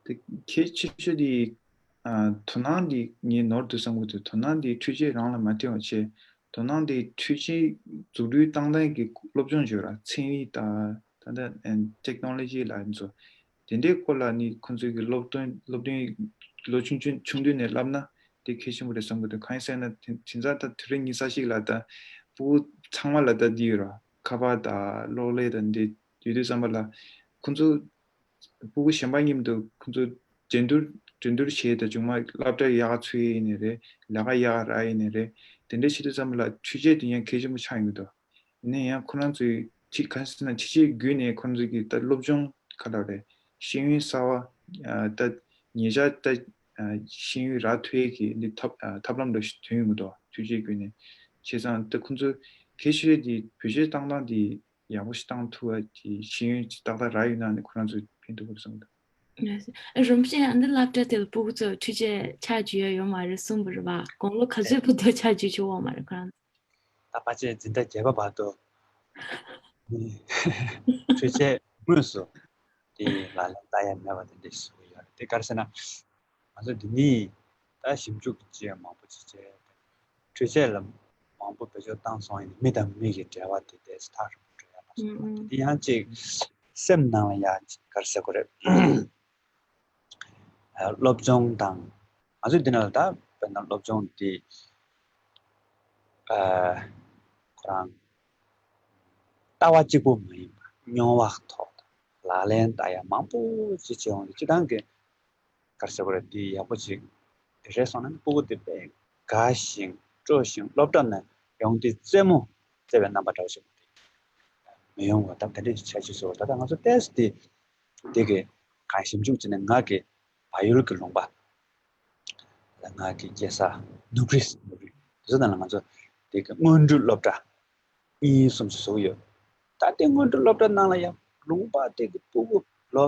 དེ་གལ་ཆེ་ཤོས་དེ་ཨ་དོ་སྣང་དེ་ངས་ནོར་འདུག་བསམ་གྱི་འདུག་དོ་སྣང་དེ་འཕྲུལ་ཆས་རང་ལ་མ་བསྟན་པ་བྱས། དོ་སྣང་དེ་འཕྲུལ་ཆས་འཛུགས་སྐྲུན་བཏང་སྟངས་ཀྱི་སློབ་སྦྱོང་བྱོས་ར། ཚན་རིག་དང་ད་ལྟ་ཨན་ཊེག་ནོ་ལོ་ཇི་ལ་ཚོ་དེ་འདྲའི་སྐོར་ལ་ནི་ཁོང་ཚོའི་གི་སློབ་སྟོན་སློབ་སྟོན་ལོ་ཆུང་ཆུང་ཆུང་དུས་ནས་བསླབ་ན་དེ་གལ་ཆེན་པོ་རེད་བསམ་གྱི་འདུག་གང་ཡིན་ཟེར་ན་དེ་དེང་སང་ད་དུས་རབས་ཉི་ཤུ་རྩ་གཅིག་ལ་ད་སྤུ་གུ་ཚང་མ་ལ་ད་འདི་ཡོད་ར། ཁ་པར་དང་གློག་ཀླད་དང་འདི་ཡོད་དུས་ཙམ་པ་ལ་ཁོང་ཚོ་སྤུ་གུ་གཞན་པ་མཉམ་དུ་ཁོང་ཚོ་འགྲན་བསྡུར་འགྲན་བསྡུར་བྱས་དང་། མཇུག་མ་སློབ་གྲྭ་ཡག་ག་ཚུད་ཡིན་ནའི་རེད། ལས་ཀ་ཡག་ག་རག་ཡིན་ནའི་རེད། དེ་འདྲ་བྱེད་དུས་ཙམ་པ་ལ་འཕྲུལ་ཆས་དེ་ཡང་གལ་ཆེན་པོ་ཆགས་ཡོང་གི་འདུག་ཡིན་ན་ཡང་ཁོ་རང་ཚོའི་ཅིག་ག་རེ་ཟེར་ན་འཕྲུལ་ཆས་བརྒྱུད་ནས་ཁོ་རང་ཚོ་གི་ད་སློབ་སྦྱོང་ག་ལ་རེད། ཤེས་ཡོན་གསར་བ་ཨ་ད་ཉེ་ཆར་ད་ཨ་ཤེས་ཡོན་རག་ཐུབ་ཡས་ཀྱི་འདི་ཐབས་ཨ་ཐབས་ལམ་འདྲ་ཞིག་ཐོན་ཡོང་གི་འདུག་འཕྲུལ་ཆས་བརྒྱུད་ནས། བྱས་ཙང་ད་ཁོ་ཚོ་གལ་ཆེ་ཤོས་དེ་བེད་སྤྱོད་བཏང་སྟངས་དེ་ཡག་པོ་ཞིག་བཏང་ཐུབ་པ་གི་ཤེས་ཡོན་ཅིག་ཏག་ཏག་རག་ཡོད་ན་ནི་ཁོ་རང་ཚོ་ཕན་ཐོགས་པར་བསམ་གི་འདུག་རིན་པོ་ཆེ། ཨ་འདི་སློབ་གྲྭ་དེ་ལ་སྤུ་གུ་ཚོ་འཕྲུལ་ཆས་ཆ་རྒྱུས་ཡ་ཡོད་མ་རེད་གསུངས་པ་རེད་བ། དགུང་ལོ་ག་ཚོད་བར་དུ་ཆ་རྒྱུས་བྱུང་ཡོད་མ་རེད་ཁོ་རང་ཚོ། ད་ཕལ་ཆེར་འཛིན་གྲྭ་བརྒྱད་པ་བར་དུ་འཕྲུལ་ཆས་དངོས་སུ་དེ་ལག་ལེན་བསྟར་ཡ་མེད་པ་དེ་འདྲ་ཞིག་ཡོད་རེད། དེ་ག་རེ་ཟེར་ན་ང་ཚོ་འདི་ནས་ད་ཞིབ་འཇུག་བྱས་མང་པོ་ཅིག་བྱས། འཕྲུལ་ཆས་ལ་མང་པོ་བེད་སྤྱོད་བཏང་སོང་ཡིན་ན། མི་དང་མི་གི་འབྲེལ་བ་དེ་ཏོག་ཙམ་ཐག་རིང་པོ་འགྲོ་ཡ་མ་སོང་བ། ཨུ་ཨུ། དེ་ཡང་ཅིག་སེམས་ནང་ལ་ཡ་ཅིག་ག་རེ་ཟེར་དགོས་རེད། ཨ། སློབ་སྦྱོང་དང་། ང་ཚོས་འདི་ནང་ལ་ད་དཔེར་ན་སློབ་སྦྱོང་འདི། ཨ། ཁོ་རང་ལྟ་བ་གཅིག་པུ་མ་ཡིན་པ། མྱོང་བ་ཐོག་ལག་ལེན་བསྟར་ཡ་མང་པོ་ཅིག་བྱེད་འོང་དུས། སྤྱིར་བཏང་གི་ག་རེ་ཟེར་དགོས་རེད། འདི་ཡག་པོ་ཅིག་རེད་སོང་ན་ནི། སྤུ་གུ་དེ་དཔེ་དགའ་ཞིང་སྤྲོ་ཞིང་སློབ་གྲྭ་ནས་ཡོང་དུས་རྩེད་མོ་རྩེ་བའི་རྣམ་པ་འདྲ་བོ་ཞིག་མ་གཏོགས་མི་ཡོང་བ། ད་དེ་འདྲ་ཞིག་ཆགས་ཀྱི་སོང་། ད་ལྟ་ང་ཚོ་ཏོག་ཙམ་དེ་དེ་གི་གང་ཞིབ་འཇུག་བྱས་ནས། ང་གི་བལ་ཡུལ་གྱི་ལུང་པ། ང་གི་སྐྱེས་ས་ནུབ་རི། ནུབ་རི་དེ་ཚོ་ནང་ལ་ང་ཚོ་དེ་གི་སྔོན་འགྲོའི་སློབ་གྲྭ་གཉིས་གསུམ་ཞིག་བཟོས་ཡོད། ད་དེ་སྔོན་འགྲོའི་སློབ་གྲྭ་ནང་ལ་ཡང་ལུང་པ་དེ་གི་སྤུ་གུ་ལོ་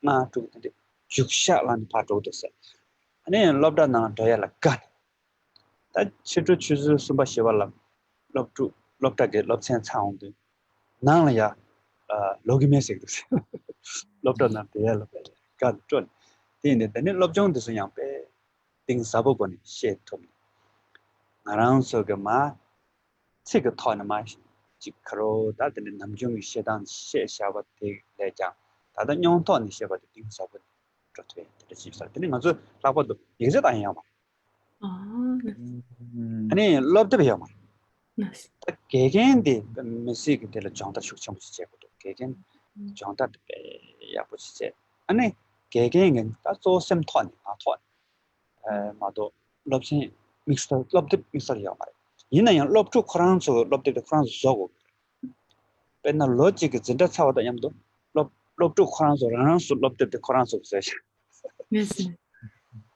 ལྔ་དྲུག་དེ་འདྲ་རྒྱུག་ཤག་ལངས་ནས་ཕར་འགྲོ་གི་འདུག་ཟེར། ཨ་ནི་སློབ་གྲྭ་ནང་འགྲོ་ཡ་ལ་དགའ་ནས། ད་ཕྱི་དྲོ་ཆུ་ཚོད་གསུམ་པ་བཞི་པ་ལ་སློབ་ཕྲུག་སློབ་གྲྭ་གི་སློབ་ཚན་ཚར་འོང་དུས། ནང་ལ་ཡ། ཨ། ལོག་གི་མེད་ཟེར་གི་འདུག་སློབ་གྲྭ་ནང་བསྡད་ཡ་ལ་དགའ་ནས་སྤྲོ་ནས། དེ་ཡིན་དུས་དེ་ནས་སློབ་སྦྱོང་དེ་ཚོ་ཡང་དཔེ་གཏིང་ཟབ་པོ་སྒོ་ནས་ཤེས་ཐུབ་ནས། ང་རང་ཚོ་གི་མ་ཚིག་གི་ཐོག་ནས་མ་ཅིག་ག་རེ་ད་དེ་འདྲའི་ནམ་རྒྱུན་གྱི་བཤད་སྟངས་བཤད་བཞག་པ་དེ་ལས་ཀྱང་། ད་ལྟ་མྱོང་ཐོག་ནས་བཤད་པ་དེ་གཏིང་ཟབ་པོ་ནས་འགྲོ་ཐུབ་ཡ་དེ་འདྲ་ཅིག་ཡོད་ས་རེད། དེ་ནས་ང་ཚོས་ལྷག་པར་དུ་ཡིག་ཆ་བཏང་ཡ་ཡོད་མ་རེད། ཨ། ཨ་ནི་སློབ་དེབ་ཡོད་མ་རེད། ད་དགེ་རྒན་དེ་མི་སེར་གྱི་དེ་ལ་སྦྱོང་བརྡར་ཤུགས་ཆེན་པོ་ཞིག་བྱེད་དགོས་འདུག་དགེ་རྒན་སྦྱོང་བརྡར་དེ་དཔེ་ཡག་པོ་ཞིག་བྱས། ཨ་ནི་དགེ་རྒན་གྱི་ད་གཙོ་བོ་སེམས་ཐོག་ནས། ང་ཐོག་ནས། ཨ། མ་གཏོགས་སློབ་ཚན་དམིགས་བསལ། སློབ་དེབ་དམིགས་བསལ་ཡོད་མ་རེད། ཡིན་ན་ཡང་སློབ་ཕྲུག་ཁོ་རང་ཚོ་སློབ་དེབ་དེ་ཁོ་རང་ཚོ་བཟོ་དགོས། དཔེར་ན་ལོ་གཅིག་གི་འཛིན་གྲྭ་ཚར་བ་དང་མཉམ་དུ་སློབ་སློབ་ཕྲུག་ཁོ་རང་ཚོ་རང་རང་སོ་སློབ་དེབ་དེ་ཁོ་རང་ཚོ་བཟོས་ཤག་ཡོད་ཟེར།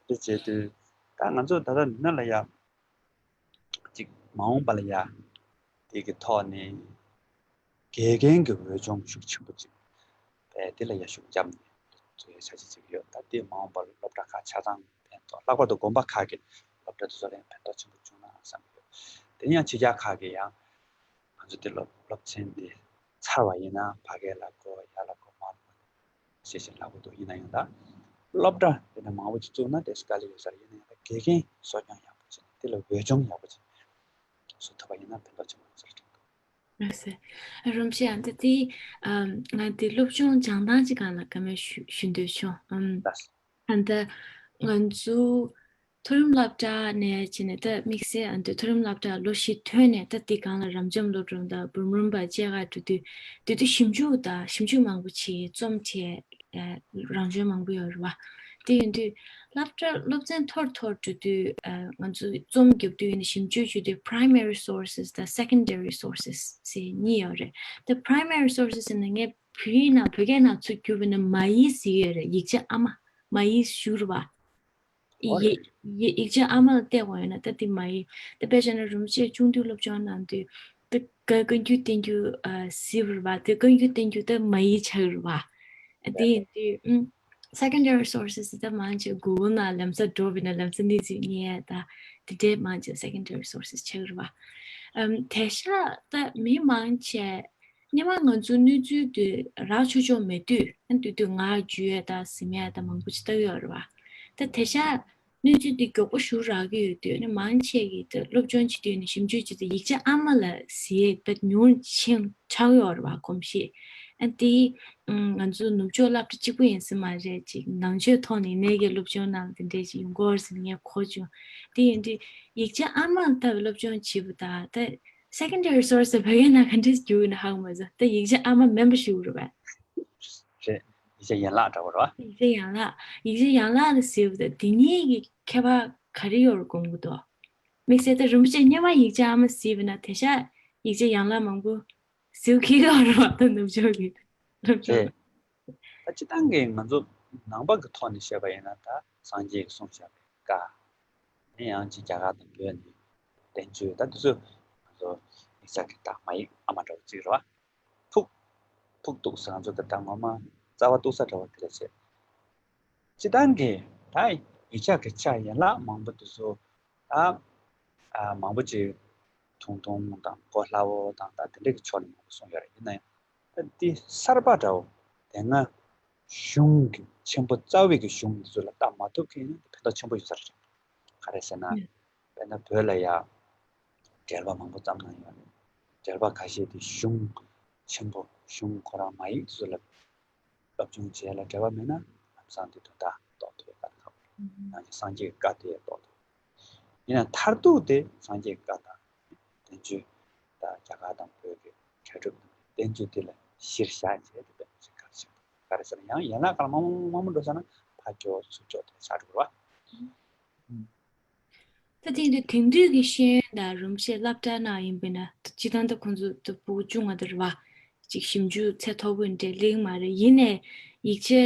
དེ་བྱས་དུས་ད་ང་ཚོ་ད་ལྟ་འདི་ནང་ལ་ཡ་ཅིག་མ་འོངས་པ་ལ་ཡ་དེ་གི་ཐོག་ནས་དགེ་རྒན་གྱི་འོས་སྦྱོང་ཤུགས་ཆེན་པོ་ཅིག་བས་དེ་ལ་ཡ་ཤུགས་བརྒྱབ་ནས་བཟོ་ཡ་བྱ་བྱེད་ཅིག་ཡོད། ད་དེ་མ་འོངས་པར་སློབ་གྲྭ་ཁག་ཆ་ཚང་ཕན་ཐོགས། ལྷག་པར་དུ་དགོན་པ་ཁག་གི་སློབ་གྲྭ་དེ་ཚོ་ལ་ཡང་ཕན་ཐོགས་ཆེན་པོ་བྱུང་ན་བསམ་གྱི་ཡོད། དེ་ཡང་ཕྱི་རྒྱལ་ཁག་གི་ཡང་ང་ཚོ་དེ་སློབ་སློབ་ཚན་དེ་ཚར་བ་ཡིན་ན་ཕ་གི་ལ་གོ། ཡར་ལ་གོ། མར་ལ་གོ་ཞེས་བྱས་ལབ་ཀྱི་འདུག་ཡིན་ན་ཡང་ད་སློབ་གྲྭ་དེ་འདྲ་མང་པོ་ཅིག་བཙུགས་ན་དེ་དཀའ་ལས་ཡོད་ས་རེད། ཡིན་ན་ཡང་ད་དགེ་རྒན་གསོ་སྐྱོང་ཡག་པོ་བྱས་ནས་དེ་ལ་འོས་སྦྱོང་ཡག་པོ་བྱས་ནས་བཟོ་ཐུབ་པ་ཡིན་ན་ཕན་ཐོགས་ཆེན་པོ་ཡོད་ས་རེད་དྲན་འདུག་ལགས་སོ། རིན་པོ་ཆེ། ཨ། ད་དེ་ཨམ་ང་དེ་སློབ་སྦྱོང་སྦྱང་སྟངས་ཅིག་སྒང་ལ་བཀའ་མོལ་ཞུ་ཞུ་འདོད་བྱུང་། ཨམ་ལགས་སོ། ཨ། ད་ང་ཚོ་མཐོ་རིམ་སློབ་གྲྭ་ནས་བྱས་ནས་ད་དམིགས་བསལ་ཨ་ད་མཐོ་རིམ་སློབ་གྲྭ་ལོ་བཞི་ཐོན་ནས་ད་དེ་སྒང་ལ་རབ་འབྱམས་སློབ་གྲྭ་དང་འབུམ་རམས་པ་བཅས་ཀ་འགྲོ་དུས། དེ་དུས་ཞིབ་འཇུག་དང་ཞིབ་འཇུག་མང་པོ་བྱས། རྩོམ་བྲིས། ཨ། རང་བྱོན་མང་པོ་ཡོད་རེད་བ། དེ་ཡིན་དུས་སློབ་གྲྭ་སློབ་ཚན་མཐོར་མཐོར་འགྲོ་དུས། ཨ། ང་ཚོ་རྩོམ་རྒྱབ་དུས་ཡིན་ན་ཞིབ་འཇུག་བྱེད་དུས་primary sources དང་secondary sources ཟེར་གཉིས་ཡོད་རེད། ད་primary sources ཟེར་ན་ངས་བོད་ཡིག་ནང་བོད་སྐད་ནང་ཚུར་བསྒྱུར་བ་ཡིན་ན་མ་ཡིག་ཟེར་གྱི་ཡོད་རེད། ཡིག་ཆ་ཨ་མ། མ་ཡིག་ཞུ་རེད་བ། ཨོ་རེད། ཡིག་ཡིག་ཡིག་ཆ་ཨ་མ་ལ་བལྟས་དགོས་ཡོད་ན་ད་དེ་མ་ཡིག་ད་དཔེ་བཞག་ན་རིན་པོ་ཆེ་ཆུང་དུས་སློབ་སྦྱོང་གནང་དུས་ད་བཀའ་བཀའ་འགྱུར་བསྟན་འགྱུར་ཨ་གཟིགས་པ་རེད་བ། དེ་བཀའ་འགྱུར་བསྟན་འགྱུར་ད་མ་ཡིག་ཆགས་ཀྱི་རེད་བ། ཨ། དེ་ཡིན་དུས་ཨུམ་secondary sources ད་མང་ཆེ་Google ནང་ལམ་སང་འགྲོ་བ་ཡིན་ན་ལམ་སང་གནས་ཚུལ་རྙེད་ཡ། ད་དེ་འདྲའི་མང་ཆེ་secondary sources ཆགས་ཀྱི་རེད་བ། ཨམ་དེང་སང་ད་མི་མང་ཆེ་སྔོན་མ་ང་ཚོ་གནས་ཚུལ་དེ་རག་ཆོག་ཆོག་མེད་དུས། ཨ། དེ་དུས་ངག་བརྒྱུད་ཡས་དང་གཟིགས་ཡས་དང་མང་པོ་ཅིག་བལྟ་གི་ཡོད་རེད་བ། ད་དེང་སང་གནས་ཚུལ་འདི་མགྱོགས་པོ་ཞེ་དྲག་རག་གི་ཡོད་དུས་ནི་མང་ཆེ་གིས་ད་སློབ་སྦྱོང་བྱེད་དུས་ནི་ཞིབ་འཇུག་བྱེད་དུས་ཡིག་ཆ་ཨ་མ་ལ་གཟིགས་ཡས་དཔེ་ཉུང་ཕྱིན་ཆགས་ཡོད་རེད་བ། གོམས་གཤིས། ཨ། དེ་ང་ཚོ་ནུབ་ཕྱོགས་སློབ་གྲྭ་གཅིག་པུ་ཡིན་ས་མ་རེད། ཅིག་ནང་ཆོས་ཐོག་ནས་ནས་ཀྱི་སློབ་སྦྱོང་གནང་དེ་འདྲས་ཅིག་ཡོང་གི་ཡོད་རེད་ཟེར་ནས་ངས་གོ་བྱུང་། དེ་ཡིན་དུས་ཡིག་ཆ་ཨ་མ་ལ་ལྟ་བའི་སློབ་སྦྱོང་བྱེད་པ་དང་ད་secondary source བོད་སྐད་ནང་ག་འདྲས་བསྒྱུར་ཡོད་ན་ཧ་གོ་མ་སོང་། ད་ཡིག་ཆ་ཨ་མ་མིན་པ་ཞིག་རེད་པས། རེད། ཡིག་ཆ་ཡན་ལག་འདྲ་བོ་རེད་པ། ཡིག་ཆ་ཡན་ལག་ཡིག་ཆ་ཡན་ལག་ལ་ཟེར་བ་དང་དེ་གཉིས་ཀྱི་ཁྱད་པར་ག་རེ་ཡོད་རེད་དགོངས་ཀྱི་འདུག་དམིགས་བསལ་ད་རིན་པོ་ཆེ་སྔོན་མ་ཡིག་ཆ་ཨ་མ་གཟིགས་པ་ན་དེང་སང་ཡིག་ཆ་ཡན་ལག་མང་པོ་གཟིགས་ཀྱི་ཡོད་རེད་པ། ད་ནུབ་ཕྱོགས་ཀྱི་སློབ་སྦྱོང་རེད། ད་སྤྱིར་བཏང་གི་ང་ཚོ་ནང་པ་གི་ཐོག་ནས་བཤད་པ་ཡིན་ན་ད་སངས་རྒྱས་ཀྱིས་གསུངས་བཞག་པའི་བཀའ། དེ་ཡང་ཅིག་རྒྱ་གར་དང་བོད་ནས་བསྟན་བཅོས་ད་དེ་ཚོ་ང་ཚོ་ཡིག་ཆ་གི་ད་མ་ཡིག་ཨ་མ་འདྲ་བོ་ཅིག་རེད་པ། ཕུགས་ཕུགས་གཏུགས་ས། ང་ཚོ་གི་ད་ངོ་མ་རྩ་བ་གཏུགས་ས་འདྲ་བོ་དེ་ལ་བྱེད། སྤྱིར་བཏང་གི་ད་ཡིག་ཆ་གི་ཆ་ཡན་ལག་མང་པོ་དེ་ཚོ་ད་ཨ་མང་པོ་ཅིག་ཐུང་ཐུང་དང་གོ་སླ་བོ་དང་ད་དེ་འདྲ་གི་ཕྱོགས་ནས་མང་པོ་གསུངས་ཡོད་རེད། ཡིན་ན་ཡང་ད་འདི་གསར་པ་འདྲ་བོ་དེ་སྔ་གཞུང་གི་ཆེན་པོ་རྩ་བའི་གི་གཞུང་འདི་ཚོ་ལ་ལྟ་མ་ཐུབ་མཁན་ཡིན་ན་ཕན་ཐོགས་ཆེན་པོ་ཡོད་ས་རེད། ག་རེ་ཟེར་ན་དཔེར་ན་བོད་ལ་ཡ་ འགྲེལ་པ་མང་པོ་བརྩམས་གནང་ཡོད་རེད། འགྲེལ་པ་ཁ་ཤས་དེ་གཞུང་ཆེན་པོ་གཞུང་ཁོ་རང་མ་ཡིག་དེ་ཚོ་ལ་སློབ་སྦྱོང་བྱས་ལ་འགྲེལ་པ་མེད་ན་ལམ་སང་དེ་དོན་དག་རྟོགས་ཐུབ་པའི་དཀའ་ལས་ཁག་པོ་རེད། ནང་བཞིན་སངས་རྒྱས་ཀྱི་བཀའ་དེ་ཡང་རྟོགས་ཐུབ། ཡིན་ན་མཐར་ཐུག་དེ་སངས་རྒྱས་ཀྱི་བཀའ་དང་བསྟན་བཅོས་དང་རྒྱ་གར་དང་བོད་ཀྱི་གྲལ་སྒྲུབ་དང་བསྟན་བཅོས་དེ་ལ་གཞིར་བཞག་བྱས་དེ་བསྟན་བཅོས་ག་རེ་བྱེད་དགོས་ག་རེ་ཟེར་ན། ཡང་ཡན་ལག་ཁག་ལ་མང་མང་མང་མང་འགྲོ་ས་ན་ཕར་འགྲོ་ཚུར་འགྲོ་དེ་ཆགས་འགྲོ་བ། ད་དེང་དུས་དེང་དུས་ཀྱི་ཤེས་ཡོན་དང་རིན་པོ་ཆེ་སློབ་གྲྭ་ནང་ཡིན་པས་ན་སྤྱི་བཏང་ད་ཁོང་ཚོ་ད་ཕྲུ་གུ་ཆུང་བ་དེ་རེད་བ། ཅིག་ཞིབ་འཇུག་ཚད་མཐོ་པོ་འདྲ་སླེབས་མ་རེད། ཡིན་ནའི་ཡིག་ཆའི་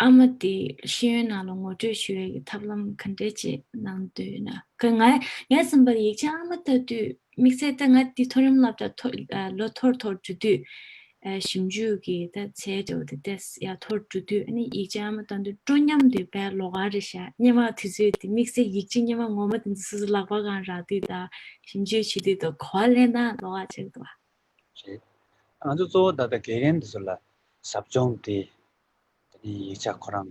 ཨ་མ་དེ་ཤེས་ཡོན་ནང་ལ་ངོ་སྤྲོད་ཞུ་ཡས་ཀྱི་ཐབས་ལམ་ག་འདྲས་ཅིག་གནང་འདོད་ཡོད་ན། ཁ་ང་ངའི་བསམ་པར་ཡིག་ཆ་ཨ་མ་ལྟ་དུས་དམིགས་བསལ་ད་ང་འདི་མཐོ་རིམ་སློབ་གྲྭ་མཐོ་ཨ་ལོ་མཐོར་མཐོར་འགྲོ་དུས་ཨ་ཞིབ་འཇུག་གི་ད་ཚད་འདྲ་བོ་དེ་ཏོག་ཙམ་ཡར་མཐོར་འགྲོ་དུས། ཨ་ནི་ཡིག་ཆ་ཨ་མ་ལྟ་དུས་སྤྲོ་ཉམས་དེ་དཔེ་ལོགས་ཀ་རེད་ཤག་སྔོན་མ་དུས་ཚོད་དེ་དམིགས་བསལ་ཡིག་ཆ་སྔོན་མ་ངོ་མ་དེ་ཚོ་སོ་སོ་ལག་པ་སྒང་རག་དུས་དང་ཞིབ་འཇུག་བྱེད་དུས་དང་གོ་བ་ལེན་སྟངས་ལོགས་ཀ་ཆགས་འདུག་བ། རེད། ང་ཚོ་གཙོ་བོ་ད་ལྟ་དགེ་རྒན་འདི་ཚོ་ལ་ཟབ་སྦྱོང་དེ། དེ་ནས་ཡིག་ཆ་ཁོ་རང་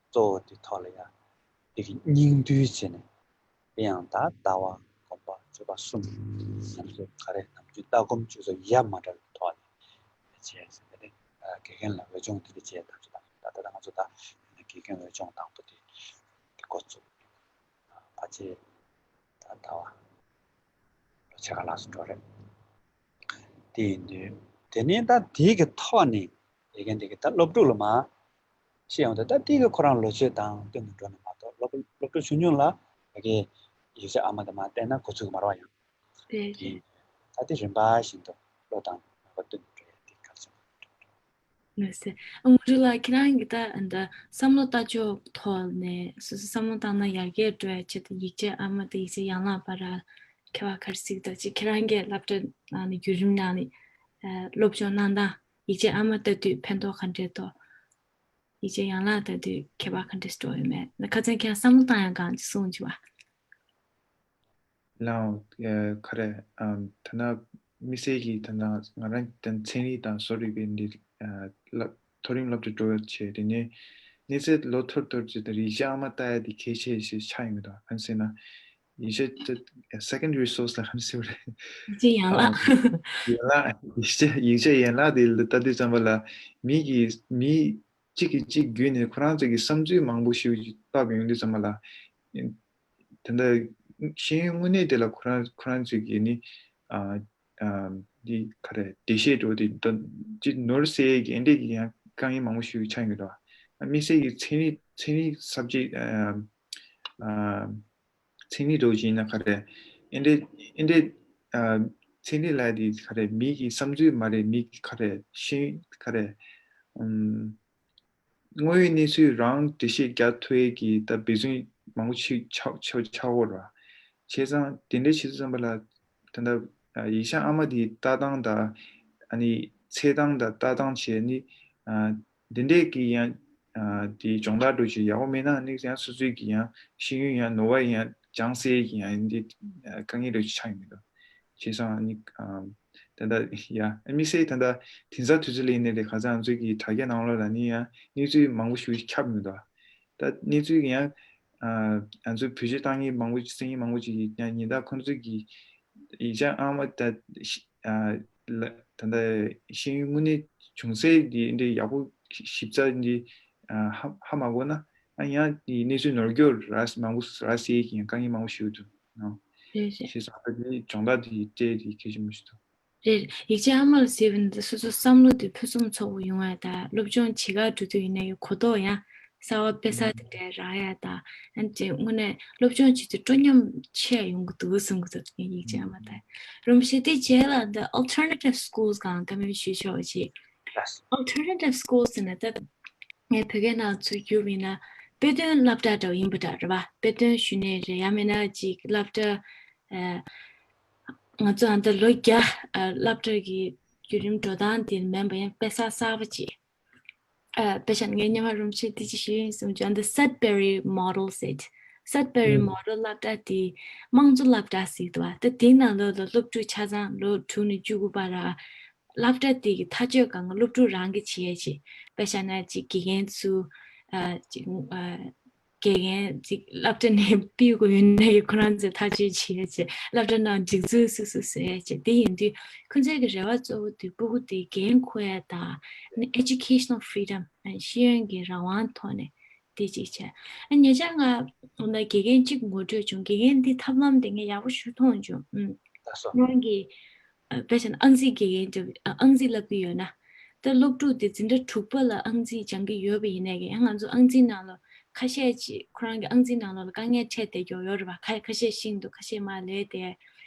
གཙོ་བོ་དེ་ཐོག་ལ་ཡ་དེ་གི་སྙིང་བསྡུས་བྱས་ནས། དེ་ཡང་ད་ལྟ་བ་སྒོམ་པ་སྤྱོད་པ་གསུམ། ང་ཚོ་ག་རེ་ནམ་རྒྱུན་ལྟ་སྒོམ་སྤྱོད་ཚུལ་ཡ་མ་བྲལ་བའི་ཐོག་ནས་བྱས་ཟིན་པ་དེ། དགེ་རྒན་ལ་འོས་སྦྱོང་དེ་འདྲ་བྱས་ཐབས་ཤེས་དང་། ད་ལྟ་ང་ཚོ་ད་དགེ་རྒན་འོས་སྦྱོང་དང་པོ་དེ་དེ་འགོ་བཙུགས། ཕལ་ཆེར་ད་ལྟ་བ་ལོ་ཕྱེད་ཀ་ལྷག་ཙམ་འགྲོ་རེད། དེ་ཡིན་དུས་དེ་ནས་ད་དེའི་གི་ཐོག་ནས་དགེ་རྒན་དེ་གི་ད་སློབ་ཕྲུག་ལ་མར་བཤད་ཡོང་དུས། ད་དེ་གི་ཁོ་རང་ལོ་ཆོས་དང་བསྟུན་ནས་འགྲོ་ནས་མ་གཏོགས། སློབ་སློབ་ཕྲུག་ཆུང་ཆུང་ལ་ཕ་གི་ཡིག་ཆ་ཨ་མ་དང་མར་བསྟན་ན་འགོ་ཚུགས་ཀྱི་མ་རེད་བ། ཡང་རེད། དེ་ད་དེ་རིམ་པ་བཞིན་དུ་བློ་དང་ནུས་པ་བསྟུན་ནས་འགྲོ་ཡ་དེ་གལ་ཆེན་པོ་རེད་འགྲོ། ལགས་སེ། ཨ་དངོས་གྲུབ་ལགས། ཁྱེད་རང་གིས་ད་ད་བསམ་བློ་ལྟ་ཕྱོགས་ཐོག་ནས་སོ་སོ་བསམ་བློ་བཏང་ན་ཡར་རྒྱས་འགྲོ་ཡ་ཆེད་དུ་ཡིག་ཆ་ཨ་མ་དང་ཡིག་ཆ་ཡན་ལག་བར་ལ་ཁྱད་པར་ག་རེ་གཟིགས་འདུག་ཅིག་ཁྱེད་རང་གིས་སློབ་གྲྭ་ནང་ནས་བརྒྱུད་རིམ་ནང་ནས་ཨ་སློབ་སྦྱོང་གནང་སྟངས། ཡིག་ཆ་ཨ་མ་ལྟ་དུས་ཕན་ཐོགས་ག་འདྲས་འདུག་ཡིག་ཆ་ཡན་ལག་ལྟ་དུས་ཁྱད་པར་ག་འདྲས་འགྲོ་ཡོད་མེད། ཁ་སང་ཁྱེད་རང་བསམ་བློ་བཏང་ཡ་གང་ཅིག་གསུངས་བྱུང་བ། ལའོ། ཨ་ག་རེ། ཨམ་ད་ན་དམིགས་བསལ་གྱི་ད་ན་ང་རང་དང་ཚན་རིག་དང་བཟོ་རིག་པའི་འདི་ཨ་སློབ་མཐོ་རིམ་སློབ་གྲྭ་འགྲོ་བྱས། དེ་ནས་གནས་ཚད་ལོ་མཐོར་མཐོར་གྱི་ད་ཡིག་ཆ་ཨ་མ་ལྟ་ཡ་དེ་གལ་ཆེ་ཞིག་ཆགས་ཡོང་གི་འདུག་གང་ཟེར་ན་ཡིག་ཆ་ད་second resource ལ་གང་ཟེར་བ་རེད། ཡིག་ཆ་ཡན་ལག་ཨམ་ཡན་ལག་ཡིག་ཆ་ཡིག་ཆ་ཡན་ལག་དེ་ལ་ལྟ་དུས་ཙམ་པ་ལ་མི་གི་མི་གཅིག་གིས་གཅིག་བརྒྱུད་ནས་ཁོ་རང་ཚོ་གི་བསམ་ཚུལ་མང་པོ་ཞིག་བཏབ་ཡོང་དུས་ཙམ་པ་ལ། ད་ལྟ་ཤེས་ཡོན་དངོས་གནས་དེ་ལ་ཁོ་རང་ཁོ་རང་ཚོས་ཀྱིས་ནི་ཨ་ཨ་འདི་ག་རེ་འགྲེལ་བཤད་འགྲོ་དེ་འདོན་ཅིག་ནོར་སྲིད་ཀྱི་འདྲས་ཀྱི་ཡང་དཀའ་ངལ་མང་པོ་ཞིག་ཆགས་ཡོད་རེད་བ། དམིགས་བསལ་གྱི་ཚན་རིག་ཚན་རིག་subject ཨ་ཨ་ཚན་རིག་འགྲོ་བཞིན་ན་ག་རེ་འདྲས་འདྲས་ཨ་ཚན་རིག་ལ་དེ་ག་རེ་མི་གི་བསམ་ཚུལ་མ་རེད། མི་གི་ག་རེ་ཤེས་ག་རེ་ཨམ། དངོས་ཡོད་གནས་ཚུལ་རང་འགྲེལ་བཤད་རྒྱག་ཐུབ་ཡས་ཀྱི་ད་འབད་བརྩོན་མང་པོ་ཞིག་ཆགས་ཆགས་ཆགས་ཡོད་རེད་བ། བྱས་ཙང་དེ་འདྲ་བྱེད་དུས་ཙམ་པ་ལ་ད་ལྟ་ཡིག་ཆ་ཨ་མ་དེའི་ལྟ་སྟངས་དང་ཨ་ནི་འཚོལ་སྟངས་དང་ལྟ་སྟངས་བྱས་ནི་འདི་འདྲས་ཀྱི་ཡང་དེའི་སྦྱོང་བརྡར་འགྲོ་ཆེད་ཡག་པོ་མེད་ན་ནི་ཡང་སོ་སོའི་གི་ཡང་ཤེས་ཡོན་ཡང་ནོར་བ་ཡང་སྦྱངས་སའི་གི་ཡང་འདི་དཀའ་ངལ་འདྲ་ཞིག་ཆགས་ཡོང་གི་འདུག་བྱས་ཙང་ནི་ཨམ་ད་ལྟ་ཡ་དམིགས་བསལ་ད་ལྟ་དེང་སང་དུས་ཚོད་ལ་ཡིན་ནའི་རེད། ཁ་སང་ང་ཚོའི་གི་དྲ་རྒྱ་ནང་ལོགས་ལ་ནི་ཡང་གནས་ཚུལ་མང་པོ་ཞིག་ཁྱབ་མི་འདུག་ད་གནས་ཚུལ་གི་ཡང་ཨ་ང་ཚོའི་བེད་སྤྱོད་བཏང་མཁན་མང་པོ་ཞིག་སེང་གེ་མང་པོ་ཞིག་གིས་ཡང་ཉིན་ལྟར་ཁོང་ཚོའི་གི་ཡིག་ཆ་ཨ་མ་ད་ཤི་ཨ་ལ་ད་ལྟ་ཤེས་ཡོན་དངོས་གནས་བྱུང་ཚད་འདི་འདྲའི་ཡག་པོ་ཞིབ་ཚགས་འདི་ཨ་ཧ་ཧ་མ་གོ་ན། ཨ་ཡང་དེའི་གནས་ཚུལ་ནོར་འཁྱོལ་ར་མང་པོ་ར་སེ་གི་ཡང་དཀའ་ངལ་མང་པོ་ཞིག་འདུག་ཨང་། རེད་རེད། ཞེས་སོགས་ད་དེའི་སྦྱོང་བརྡར་དེ་སྤྲད་དེ་གལ་ཆེན་པོ་ཞིག་འདུག་རེད། ཡིག་ཆ་ཨ་མ་ལ་ཟེར་བ་འདི་སོ་སོ་བསམ་བློ་དེ་ཕུན་སུམ་ཚོགས་པོ་ཡོང་ཡ་དང་། སློབ་སྦྱོང་བྱེད་གར་འགྲོ་དུས་ཡིན་ན་ཡང་གོ་རྟོགས་ཡང་གསར་པ་དཔེ་གསར་དེ་འདྲའི་རག་ཡ་དང་། ཨ་ནི་དེ་དངོས་གནས་སློབ་སྦྱོང་བྱེད་དུས་སྤྲོ་ཉམས་ཆེ་ཡོང་གི་འདུག་བསམ་གི་འདུག་ཡིག་ཆ་ཨ་མ་དང་རིན་པོ་ཆེ། དེ་རྗེས་ལ་འདི་alternative schools གང་བཀའ་མོལ་ཞུ་ཆོག་ཅིག Alternative schools ཟེར་ན་ད་ངས་བོད་སྐད་ནང་ཚུར་བསྒྱུར་བ་ཡིན་ན་དཔེ་སྟོན་སློབ་གྲྭ་འདྲ་བོ་ཡིན་པ་འདྲ་རེད་བ། དཔེ་སྟོན་ཞུ་ནི་རེད། ཡང་མིན་ན་ཅིག་སློབ་གྲྭ་ཨ་ང་ཚོ་ཨ་ད་ལོ་བརྒྱ་ཨ་སློབ་གྲྭ་གི་བརྒྱུད་རིམ་འགྲོ་སྟངས་དེ་མིན་པ་ཡང་དཔེ་གསར་གསར་པ་ཅིག་ཨ་དཔེ་ཆ་ངས་སྔོན་མ་རིན་པོ་ཆེ་དེ་ཅིག་ཞུས་ཡིན་བསམ་བྱུང་། ཨ་ད་Sudbury model ཟེར། Sudbury model སློབ་གྲྭ་དེ་དམངས་གཙོ་སློབ་གྲྭ་ཟེར་འདུག་བ། ད་དེའི་ནང་ལོགས་ལ་སློབ་ཕྲུག་ཆ་ཚང་ལོ་དྲུག་ནས་བཅུ་དགུ་བར་སློབ་གྲྭ་དེ་གི་མཐའ་དཔྱོད་ཁང་གི་སློབ་ཕྲུག་རང་གིས་བྱེད་ཡས་ཅིག་དཔེ་བཞག་ན་ཅིག་དགེ་རྒན་ཚོ་ཨ་ཅིག་ཨ་ དགེ་རྒན་ཅིག་སློབ་གྲྭ་ནས་ཕུད་དགོས་ཡོད་ན་ཡང་ཁོ་རང་ཚོས་ཐག་གཅོད་བྱེད་ཡ་བྱེད། སློབ་གྲྭ་ནང་སྒྲིག་འཛུགས་སོ་སོ་བཟོ་ཡ་བྱེད། དེ་ཡིན་དུས་ཁོ་ཚོའི་གི་རེ་བ་གཙོ་བོ་དེ་སྤུ་གུ་དེ་འགན་འཁུར་ཡ་དང་ཨེ་ཇུ་ཀེ་ཤ་ནལ་ཕི་རི་ཌམ། ཤེས་ཡོན་གྱི་རང་དབང་ཐོག་ནས་དེ་གཅིག་བྱས། ཨ་ཉེ་ཆར་ང་ད་དགེ་རྒན་གཅིག་ངོ་སྤྲོད་བྱུང་། དགེ་རྒན་འདི་ཐབས་ལམ་དེ་ངས་ཡག་པོ་ཞིག་མཐོང་བྱུང་། ཨུམ། ལགས་སོ། ཁོ་རང་གིས་ཨ་དཔེ་བྱས་ན་ཨང་རྩིས་དགེ་རྒན་དེ་ཨ་ཨང་རྩིས་བསླབ་ཀྱི་ཡོད་ན། ད་སློབ་ཕྲུག་དེ་འཛིན་གྲྭ་དྲུག་པ་ལ་ཨང་རྩིས་སྦྱང་གི་ཡོད་པ་ཡིན་ནའི་ཡང་ང་ཚོ་ཨང་རྩིས་ནང་ལ་ཁ་ཤས་ཅིག་ཁོ་རང་གི་ཨང་རྩིས་ནང་ལོགས་ལ་དཀའ་ངལ་འཕྲད་བསྡད་ཀྱི་ཡོད་རེད་པ། ཁ་ཁ་ཤས་ཤེས་ཀྱི་འདུག་ཁ་ཤས་མར་ལས་བསྡད།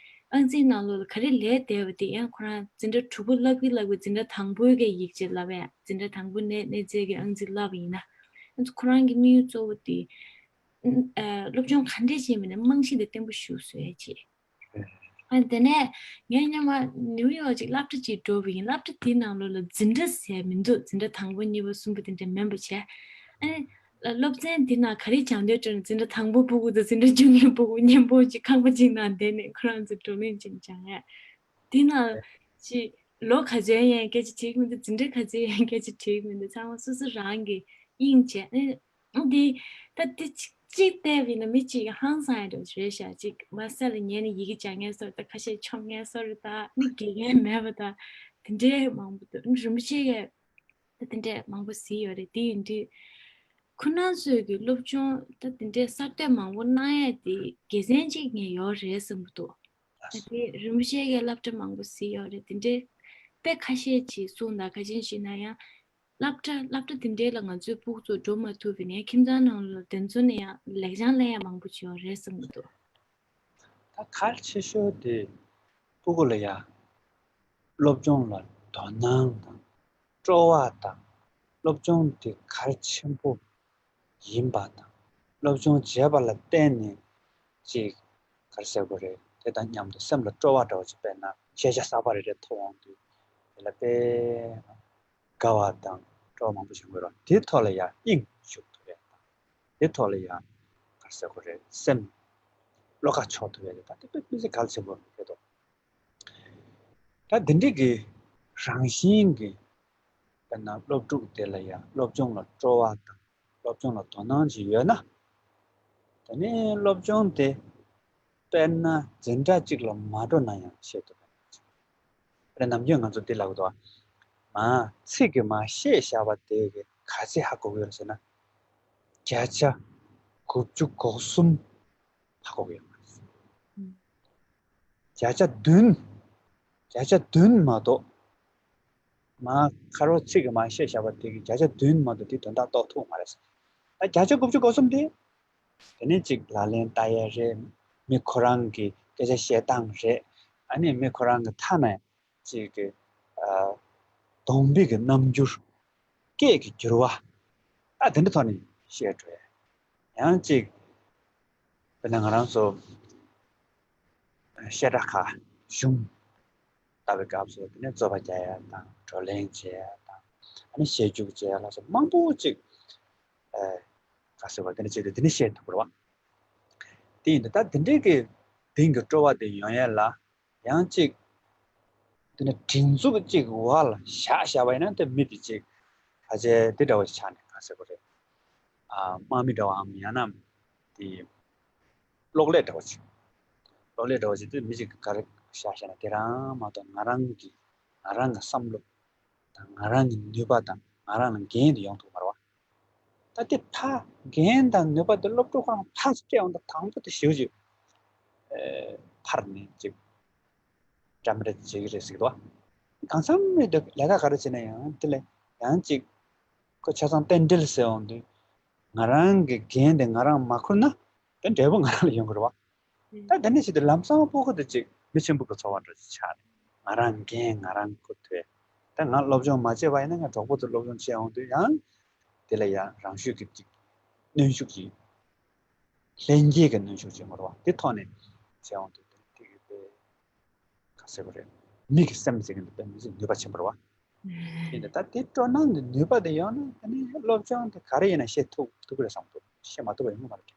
ཨང་རྩིས་ནང་ལོགས་ལ་ག་རེ་ལས་བསྡད་པ་དེ་ཡང་ཁོ་རང་འཛིན་གྲྭ་དྲུག་པ་བསླབ་ཀྱི་བསླབ་ཀྱི་འཛིན་གྲྭ་དང་པོའི་གི་ཡིག་ཆ་བསླབ་ཡ། འཛིན་གྲྭ་དང་པོ་ནས་གནས་ཚད་ཀྱི་ཨང་རྩིས་བསླབ་པ་ཡིན་ན། ཁོ་རང་གི་དམིགས་ཡུལ་གཙོ་བོ་དེ་ཨ་སློབ་སྦྱོང་ག་འདྲས་བྱས་པ་ཡིན་ན་རྨང་གཞི་དེ་བརྟན་པོ་ཞིག་བཟོ་ཡ་བྱས། ཨ་དེ་ནས་ངས་སྔོན་མ་ནིའུ་ཡོག་ཅིག་སློབ་གྲྭ་ཅིག་འགྲོ་བ་ཡིན། སློབ་གྲྭ་དེའི་ནང་ལོགས་ལ་འཛིན་གྲྭ་ཟེར་མི་འདུག་འཛིན་གྲྭ་དང་པོ་གཉིས་པ་གསུམ་པ་དེ་འདྲ་མིན་པ་བྱས། ཨ་ནི་སློབ་ཚན་དེ་ནང་ག་རེ་སྦྱང་འདོད་བྱུང་ན་འཛིན་གྲྭ་དང་པོ་ཕྲུ་གུ་དང་འཛིན་གྲྭ་བཅུ་གཉིས་ཕྲུ་གུ་མཉམ་པོ་ཅིག་ཁང་པ་གཅིག་ནང་བསྡད་ནས་ཁོ་རང་ཚོ་བགྲོ་གླེང་ཅིག་སྦྱང་ཡ། དེ་ནང་ཅིག་ལོ་ག་ཚོད་ཡིན་སྐད་ཆ་དྲིས་མི་འདུག་འཛིན་གྲྭ་ག་ཚོད་ཡིན་སྐད་ཆ་དྲིས་མི་འདུག་ཚང་མ་སོ་སོ་རང་གི་དབྱིངས་བྱས། ཨ་ནི་འདི་ད་འདི་གཅིག་གཅིག་བལྟས་པ་ཡིན་ན་མི་གཅིག་གི་ཧང་སང་ཡ་འདྲ་བོ་རེད་ཤག་ཅིག་མ་ས་ལ་ཉལ་ནས་ཡི་གེ་སྦྱང་མཁན་བཟོ་འདྲ། ད་ཁ་ཤས་མཆོང་མཁན་བཟོ་འདྲ། ད་ནི་དགེ་རྒན་མེད་པ་ད་དེ་འདྲའི་མང་པོ་འདུག་རིན་པོ་ཆེ་གིས་ད་དེ་འདྲའི་མང་པོ་གཟིགས་ཡོད་རེད། དེ་ཡིན་དུས་ཁོ་རང་ཚོའི་གི་སློབ་སྦྱོང་ད་དེ་འདྲའི་གསར་གཏོད་མང་པོ་གནང་ཡ་དེ་དགེ་མཚན་གཅིག་ངས་ཡོད་རེད་བསམ་གྱི་འདུག་ད་དེ་རིན་པོ་ཆེ་གིས་སློབ་གྲྭ་མང་པོ་གཟིགས་ཡོད་རེད། དེ་འདྲའི་དཔེ་ཁ་ཤས་ཅིག་གསུངས་དང་། ག་ཅི་ཞུས་ན་ཡང་སློབ་གྲྭ་སློབ་གྲྭ་དེ་འདྲའི་ལ་ང་ཚོའི་སྤུ་གུ་ཚོ་འགྲོ་མ་ཐུབ་པ་ཡིན་ན་ཡང་ཁྱིམ་ཚང་ནང་ལ་དེ་ཚོ་ནས་ཡང་ལེགས་བྱང་ལེན་ཡ་མང་པོ་ཅིག་ཡོད་རེད་བསམ་གྱི་འདུག་ད་གལ་ཆེ་ཤོས་དེ་སྤུ་གུ་ལ་ཡ་སློབ་སྦྱོང་ལ་དོ་སྣང་དང་སྤྲོ་བ་དང་། སློབ་སྦྱོང་དེ་གལ་ཆེན་པོ་ཡིན་པ་དང་། སློབ་སྦྱོང་བྱས་པ་ལ་བརྟེན་ནས་ཅིག་ག་རེ་ཟེར་དགོས་རེད། དེ་དང་མཉམ་དུ་སེམས་ལ་སྤྲོ་བ་འདྲ་བོ་ཅིག། དཔེར་ན་ཤེས་བྱ་གསར་པ་རེ་རེ་ཐོབ་འོང་དུས་དེ་ལ་དཔེ་དགའ་བ་དང་སྤྲོ་བ་མང་པོ་བྱུང་དགོས་རེད། དེ་ཐོག་ལ་ཡང་དབྱིངས་ཞུགས་ཐུབ་ཡས་དང་། དེ་ཐོག་ལ་ཡང་ག་རེ་ཟེར་དགོས་རེད། སེམས་བློ་ཁ་ཕྱོགས་ཐུབ་ཡས་དེ་དང་། དེ་དཔེ་མི་སྲིད་གལ་ཆེན་པོ་རེད་འདུག་ད་འདི་འདྲའི་གི་རང་བཞིན་གྱི་དཔེར་ན་སློབ་ཕྲུག་དེ་ལ་ཡང་སློབ་སྦྱོང་ལ་སྤྲོ་བ་དང་སློབ་སྦྱོང་ལ་དོ་སྣང་ཅིག་ཡོད་ན། དེ་ནས་སློབ་སྦྱོང་དེ་དཔེར་ན་འཛིན་གྲྭ་གཅིག་ལ་མ་འགྲོ་ན་ཡང་ཤེས་ཐུབ་པ་ཡིན། དཔེར་ན་ནམ་རྒྱུན་ང་ཚོ་འདི་ལབ་ཀྱི་འདུག་བ། མ་ཚིག་གི་མ་ཤེས་བཞག་པ་དེ་གི་ག་ཚད་ཧ་གོ་གི་ཡོད་ཟེར་ན། བརྒྱ་ཆ་དགུ་བཅུ་གོ་གསུམ་ཧ་གོ་གི་ཡོད་མ་རེད། བརྒྱ་ཆ་བདུན། བརྒྱ་ཆ་བདུན་མ་གཏོགས། མ་ཁ་རོག་ཚིག་གི་མ་ཤེས་བཞག་པ་དེ་གི་བརྒྱ་ཆ་བདུན་མ་གཏོགས་དེ་དོན་དག་རྟོགས་ཐུབ་མ་རེད། ད་བརྒྱ་ཆ་དགུ་བཅུ་གོ་གསུམ་དེ། དེ་ནས་ཅིག་ལག་ལེན་བསྟར་ཡས་རེད། མི་ཁོ་རང་གི་སྐད་ཆ་བཤད་སྟངས་རེད། ཨ་ནི་མི་ཁོ་རང་གི་ཐ་ན་ཅིག་གི་ཨ་གདོང་པའི་གི་རྣམ་འགྱུར། སྐད་ཀྱི་འགྱུར་བ། ཨ་དེ་འདྲ་ཐོག་ནས་བཤད་འགྲོ་ཡས། ཡང་ཅིག་དཔེར་ན་ང་རང་ཚོ་བཤད་གྲྭ་ཁག་གཞུང་ལྟ་བའི་སྐབས་སུ་དེ་ནས་རྩོད་པ་རྒྱག་ཡ་དང་བགྲོ་གླེང་བྱེད་ཡ་དང་། ཨ་ནི་ཞལ་འཇུག་བྱེད་ཡ་ལ་སོགས་མང་པོ་ཅིག་ཨ་ག་ཟེར་བ་དེ་འདྲ་བྱེད་དུས་དེ་ནས་བཤད་ཐུབ་པ་རེད་བ། དེ་ཡིན་དུས་ད་དེ་འདྲའི་གི་གདེང་གི་སྤྲོ་བ་དེ་ཡོང་ཡ་ལ། ཡང་ཅིག་དེ་ནས་སྒྲིག་འཛུགས་ཅིག་འོག་ལ་བཞག་བཞག་པ་ཡིན་ན་དེ་མི་དེ་ཅིག་ཕལ་ཆེར་དེ་འདྲ་བ་ཞིག་ཆགས་ནས་ག་ཟེར་དགོས་རེད། ཨ་དམག་མི་འདྲ་བའམ་ཡང་ན་དེ་གློག་ཀླད་འདྲ་བ་ཅིག་གློག་ཀླད་འདྲ་བ་ཅིག་དེ་མི་ཅིག་ག་རེ་བཞག་བཞག་ན་དེ་རང་མ་གཏོགས་ང་རང་གི་ང་རང་གི་བསམ་བློ་དང་ང་རང་གི་ནུས་པ་དང་ང་རང་ལ་འགན་དེ་ཡོང་ཐུབ་མ་རེད་བ། ད་དེ་ད་འགན་དང་ནུས་པ་དེ་སློབ་ཕྲུག་ཁོ་རང་ཕར་སྤྲད་ཡོང་དུས་དང་པོ་དེ་ཞེ་པོ་ཅིག་ཨེ་ཕར་ནས་ཅིག་འདྲ་མི་འདྲ་བྱེད་ཀྱི་རེད་ཟེར་གྱི་འདུག་བ། གང་འཚམ་རེད་འདུག་ལས་ཀ་ག་རེ་བྱས་ན་ཡང་དེ་ལས་ཡང་ཅིག་ཁོ་ཆ་ཚང་རྟེན་འབྲེལ་ཟེར་ཡོང་དུས་ང་རང་གི་འགན་དེ་ང་རང་མ་འཁུར་ན་དེ་འབྲས་བུ་ང་རང་ལ་ཡོང་གི་རེད་བ། ད་དེ་ནས་ཕྱིར་དུ་ལམ་སང་སྤུ་གུ་དེ་ཅིག་མི་ཆེན་པོ་གི་ཚོར་བ་འདྲ་ཅིག་ཆགས་ནས་ང་རང་འགན་ང་རང་འཁུར་ཐུབ། ད་ང་སློབ་སྦྱོང་མ་བྱས་པ་ཡིན་ན་ང་གྲོགས་པོ་ཚོ་སློབ་སྦྱོང་བྱས་འོང་དུས་ཡང་དེ་ལ་ཡང་རང་ཤུགས་ཀྱི་ཅིག་གནོན་ཤུགས་ཀྱི་ལྷན་སྐྱེས་ཀྱི་གནོན་ཤུགས་ཅིག་མ་རེད་བ། དེ་ཐོག་ནས་བྱས་འོང་དུས་དེ་གི་དཔེ་ག་ཟེར་བ་རེད། མི་གི་སེམས་ཟེར་གི་འདུག་པས་མི་ཚེ་ནུས་པ་ཆེན་པོ་རེད་བ། ཡིན་ནའི་ད་དེ་སྤྲོ་སྣང་གི་ནུས་པ་དེ་ཡོད་ན་ད་ནི་སློབ་སྦྱོང་དེ་ག་རེ་ཡིན་ན་ཤེས་ཐུབ་ཐུབ་ཀྱི་རེད་བསམ་འདུག་ཤེས་མ་ཐུབ་པ་ཡོང་གི་མ་རེད།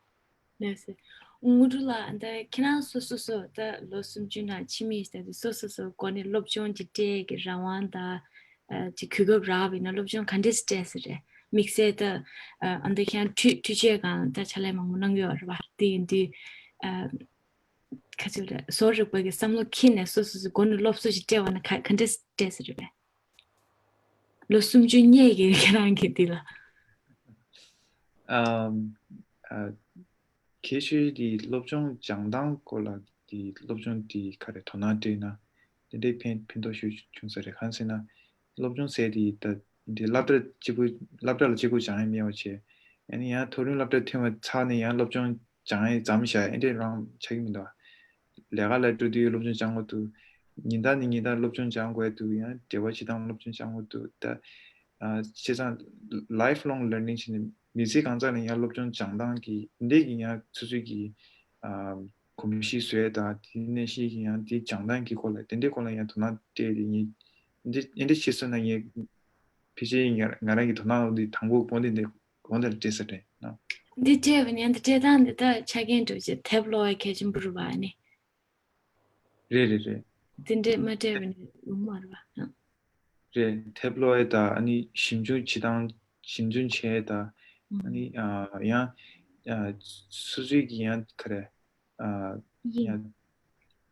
ལགས་སོ། དངོས་གྲུབ་ལགས། ད་ཁྱེད་རང་སོ་སོ་སོ་ད་ལོ་སུམ་ཅུ་ནང་ཕྱི་མིག་ལྟ་དུས་སོ་སོ་སོ་སྒོ་ནས་སློབ་སྦྱོང་གི་སྤྲད་ཀྱི་རང་དབང་དང་ཨ་ཅིག་གོ་སྐབས་རག་པ་ཡིན་ན་སློབ་སྦྱོང་ག་འདྲས་སྤྲད་ས་རེད། དམིགས་བསལ་ད་ཨ་འདི་ཁྱེད་རང་འཕྲུལ་འཕྲུལ་ཆས་སྒང་ད་ཕྱག་ལས་མང་པོ་གནང་ཡོད་རེད་བ། དེ་ཡིན་དུས་ཨ་ག་ཚོད་རེད། བཟོ་རིག་པ་གི་བསམ་བློ་འཁྱེར་ནས་སོ་སོ་སོ་སྒོ་ནས་སློབ་གསོ་ཞིག་སྤྲད་པ་ན་ག་ག་འདྲས་སྤྲད་ས་རེད་པས། ལོ་སུམ་ཅུ་སྔོན་གྱི་ཁྱེད་རང་གི་འདི་ལ། ཨམ། ཨ། གལ་སྲིད་དེ་སློབ་སྦྱོང་སྦྱང་སྟངས་སྐོར་ལ་དེ་སློབ་སྦྱོང་དེ་ག་རེ་དོ་སྣང་སྤྲད་ན་དེ་འདྲའི་ཕན་ཕན་ཐོགས་ཤུགས་བྱུང་ས་རེད། གང་ཟེར་ན་སློབ་སྦྱོང་ཟེར་དེ་ད་དེ་སློབ་གྲྭ་གཅིག་པུ་སློབ་གྲྭ་ལ་གཅིག་པུ་སྦྱང་ཡས་མེད་པ་བྱས། ཨ་ནི་ཡང་མཐོ་རིམ་སློབ་གྲྭ་ཐོན་པ་ཚར་ནས་ཡང་སློབ་སྦྱོང་སྦྱང་ཡས་མཚམས་བཞག་ཨེ་འདྲས་རང་ཆགས་ཀྱི་མི་འདུག་ཨ། ལས་ཀ་ལ་འགྲོ་དུས་སློབ་སྦྱོང་སྦྱང་དགོས་འདུག་ཉིན་ལྟར་ནས་ཉིན་ལྟར་སློབ་སྦྱོང་སྦྱང་དགོས་འདུག་ཡང་འབྲེལ་བ་བྱེད་སྟངས་སློབ་སྦྱོང་སྦྱང་དགོས་འདུག་ད་ཨ། བྱས་ཙང་lifelong learning བྱས་ནས་མི་ཚེ་གང་ཚང་ལ་ཡང་སློབ་སྦྱོང་སྦྱང་སྟངས་ཀྱི་འདི་གི་ཡང་སོ་སོའི་གི་ཨ། གོམས་གཤིས་བཟོ་ཡས་དང་དེ་ནས་ཤེས་ཀྱི་ཡང་དེ་སྦྱང་སྟངས་ཀྱི་སྐོར་ལ་དེ་འདྲའི་སྐོར་ལ་ཡང་དོ་སྣང་སྤྲད་དེ་ངས་འདི་འདི་བྱེད་སོང་ན་ངས་ཕལ་ཆེར་ང་ང་རང་གི་དོ་སྣང་འདི་དང་པོ་དགོངས་དེ་འདི་དགོངས་དེ་ལ་སྤྲད་ས་རེད་ན། འདི་སྤྲད་པ་ནི་འདི་སྤྲད་སྟངས་འདི་ད་ཆ་རྐྱེན་འགྲོ་ཆེད་དེབ་ཀློག་ཡ་གལ་ཆེན་པོ་རེད་བ་ཨ་ནི། རེད་རེད་རེད། དེ་འདྲས་མ་སྤྲད་པ་ནི་ཡོང་མ་རེད་བ། རེད། དེབ་ཀློག་ཡས་དང་ཨ་ནི་ཞིབ་འཇུག་བྱེད་སྟངས་ཞིབ་འཇུག་བྱས་དང་ཨ་ནི་ཨ་ཡང་ཨ་སོ་སོའི་གི་ཡང་ག་རེ་ཨ་ཡིན། ཡང་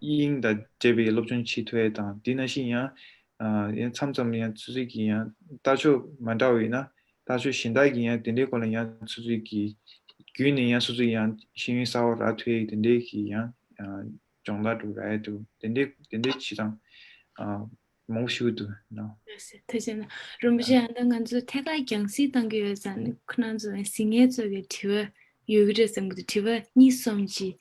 དབྱིངས་དང་འབྲེལ་བའི་སློབ་སྦྱོང་བྱེད་ཐུབ་ཡས་དང་དེ་ནང་བཞིན་ཡང་ཨ་ཡང་མཚམས་མཚམས་ཡང་སོ་སོའི་གི་ཡང་ལྟ་ཕྱོགས་མ་འདྲ་བ་ཡིན་ན་ལྟ་ཕྱོགས་གཞན་དག་གི་ཡང་དེ་འདྲའི་སྐོར་ལ་ཡང་སོ་སོའི་གི་བརྒྱུད་ནས་ཡང་སོ་སོའི་ཡང་ཤེས་ཡོན་གསར་བ་རག་ཐུབ་ཡས་དེ་འདྲའི་གི་ཡང་ཨ་སྦྱོང་བརྡར་འགྲོ་རག་ཡས་འདུག་དེ་འདྲའི་དེ་འདྲའི་བྱེད་སྟངས་ཨ་མང་པོ་ཞིག་འདུག་ནོ། ཐུགས་རྗེ་ཆེ། རིན་པོ་ཆེ་ཨ་ད་ང་ཚོ་ཐད་ཀར་རྒྱང་སྲིང་གཏང་གི་ཡོད་ཙང་ཁོ་རང་ཚོ་གཟིགས་མཁན་ཚོ་གི་དྲི་བ་ཡོད་ཀྱི་རེད་བསམ་གི་འདུག་དྲི་བ་གཉིས་གསུམ་ཅིག་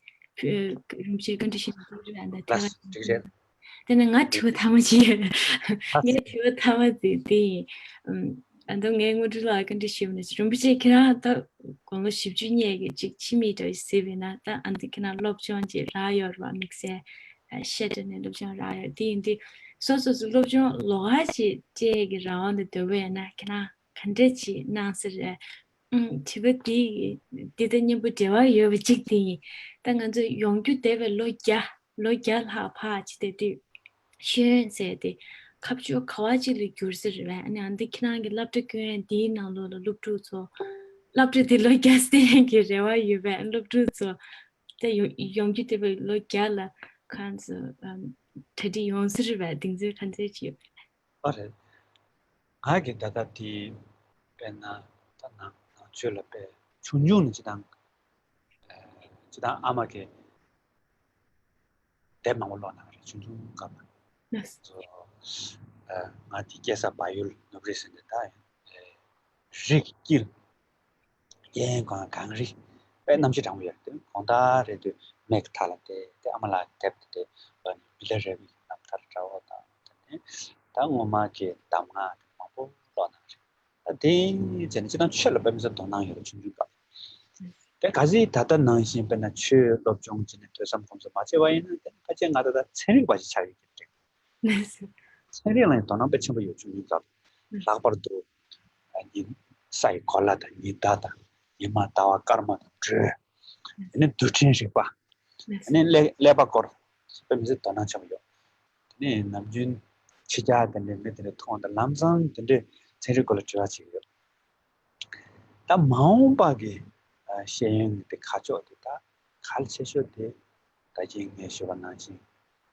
རིན་པོ་ཆེ་བཀའ་འདྲི་ཞུ་ན་འགྲིག་རེད་ཨ་ད་ཐད་ཀར་འགྲིག་རེད། དེ་ནས་ང་དྲི་བ་ཐ་མ་ཅིག་ཡོད། ངའི་དྲི་བ་ཐ་མ་དེ་དེ་ཡིན། ཨ་ད་ངའི་དངོས་འབྲེལ་ལ་བཀའ་འདྲི་ཞུས་པ་ནི་རིན་པོ་ཆེ་ཁྱེད་རང་ད་དགུང་ལོ་བཞི་བཅུ་སྔོན་གྱི་ཅིག་ཕྱི་མིག་འདྲ་ཞིག་གཟིགས་པ་ཡིན་ན་ད་ཨ་ད་ཁྱེད་རང་སློབ་སྦྱོང་ཅིག་རག་ཡོད་རེད་བ། དམིགས་བསལ་བཤད་གྲྭ་ནས་སློབ་སྦྱོང་རག་ཡོད། དེ་ཡིན་དུས་སོ་སོ་སོ་སློབ་སྦྱོང་ལོགས་ཀ་ཅིག་སྤྲད་ཀྱི་རང་དབང་དུ་འདོད་པ་ཡིན་ན་ཁྱེད་རང་ག་འདྲ་ཅིག་གནང་ས་རེད། ཨུམ། དྲི་བ་འདི་འདི་དང་མཉམ་པོ་འབྲེལ་བ་ཡོད་པ་གཅིག་དེ་ཡིན། ད་ང་ཚོ་ཡོང་རྒྱུ་འདས་པའི་ལོ་བརྒྱ་ལོ་བརྒྱ་ལྷག་ཕར་ཅིག་བསྡད་དུས་ཤེས་ཡོན་ཟེར་དེ་ཁ་ཕྱོགས་ག་བ་ཅིག་ལ་འགྱུར་ས་རེད་པས། ཨ་ནི་ཨ་འདི་ཁྱེད་རང་གི་སློབ་གྲྭ་ཀུན་འདིའི་ནང་ལོགས་ལ་སློབ་ཕྲུག་ཚོ་སློབ་གྲྭ་འདི་ལོ་བརྒྱ་སྟེང་གི་རེ་བ་ཡོད་པས། སློབ་ཕྲུག་ཚོ་ད་ཡོང་ཡོང་རྒྱུ་འདས་པའི་ལོ་བརྒྱ་ལ་ཁོང་ཚོ་ཨམ་གྲ་སྒྲིག་ཡོང་ས་རེད་པས། གདེང་ཚོད་ག་ཚོད་ཅིག་ཡོད་པས། ཨ་རེད། ང་གི་ད་ལྟ་དེ་དཔེར་ན་ད་ནང་ནང་ཆོས་ལ་དཔེ་ཆུང་ཆུང་ནས་སྤྱི་བཏང་སྤྱི་བཏང་ཨ་མ་གི་དེབ་མང་པོ་ཀློག་གནང་རེད་ཆུང་ཆུང་སྐབས་ལ། ང་དེ་སྐྱེས་ས་བལ་ཡུལ་ནུབ་རི་ཟེར་ནས་ད་རི་གི་དཀྱིལ། གཡས་གཡོན་སྒང་གངས་རི། དཔེ་གནམ་གཤིས་གྲང་མོ་ཡོད་རེད། དགོང་དག་རེད་དུས་མེ་གི་མཐའ་ལ་བསྡད་དེ་ཨ་མ་ལགས་དེབ་དེ་ལོ་ནི་མི་ལ་རས་པའི་རྣམ་ཐར་འདྲ་བོ་དང་དེ་ནས་ད་སྔོན་མ་གི་གདམས་ངག་དེ་མང་པོ་ཀློག་གནང་རེད། ད་དེ་བྱས་ནས་སྤྱིར་བཏང་ཆོས་ལ་དཔེ་མི་སྲིད་དོ་སྣང་ཡོད་རེད་ཆུང་ཆུང་སྐབས། དེ་གལ་སྲིད་ད་ལྟ་ནང་བཞིན་དཔེར་ན་ཆོས་སློབ་སྦྱོང་བྱས་ནས་ཐོས་བསམ་སྒོམ་གསུམ་མ་བྱས་པ་ཡིན་ན་དེ་ནི་ཕལ་ཆེར་ང་ད་ལྟ་ཚན་རིག་པ་ཞིག་ཆགས་ཡོད་ཀྱི་རེད། ཚན་རིག་ལ་ཡང་དོ་སྣང་དཔེ་ཆེན་པོ་ཡོད་ཆུང་ཆུང་སྐབས། ལྷག་པར་དུ་ཉི་ས་ཡི་གོ་ལ་དང་ཉི་ཟླ་དང་ཉི་མ་ཟླ་བ་སྐར་མ་དང་འགྲོས། དེ་ནས་རྡུལ་ཕྲན་རིག་པ། དེ་ནས་ཀླད་ཀླད་པ་སྐོར་དཔེ་མི་སྲིད་དོ་སྣང་ཆེན་པོ་ཡོད། དེ་ནས་ནམ་རྒྱུན་ཕྱི་རྒྱལ་དེ་འདྲའི་མི་དེ་འདྲ་མཐོང་དང་ལམ་སང་དེ་འདྲའི་ཚན་རིག་སྐོར་ལ་དྲི་བ་བྱེད་ཀྱི་ཡོད། ད་མ་འོངས་པ་གི་ཤེས་ཡོན་གྱི་དེ་ཁ་ཕྱོགས་དེ་ད་གལ་ཆེ་ཤོས་དེ་ད་གིན་ངས་ཞུས་པ་ནང་བཞིན་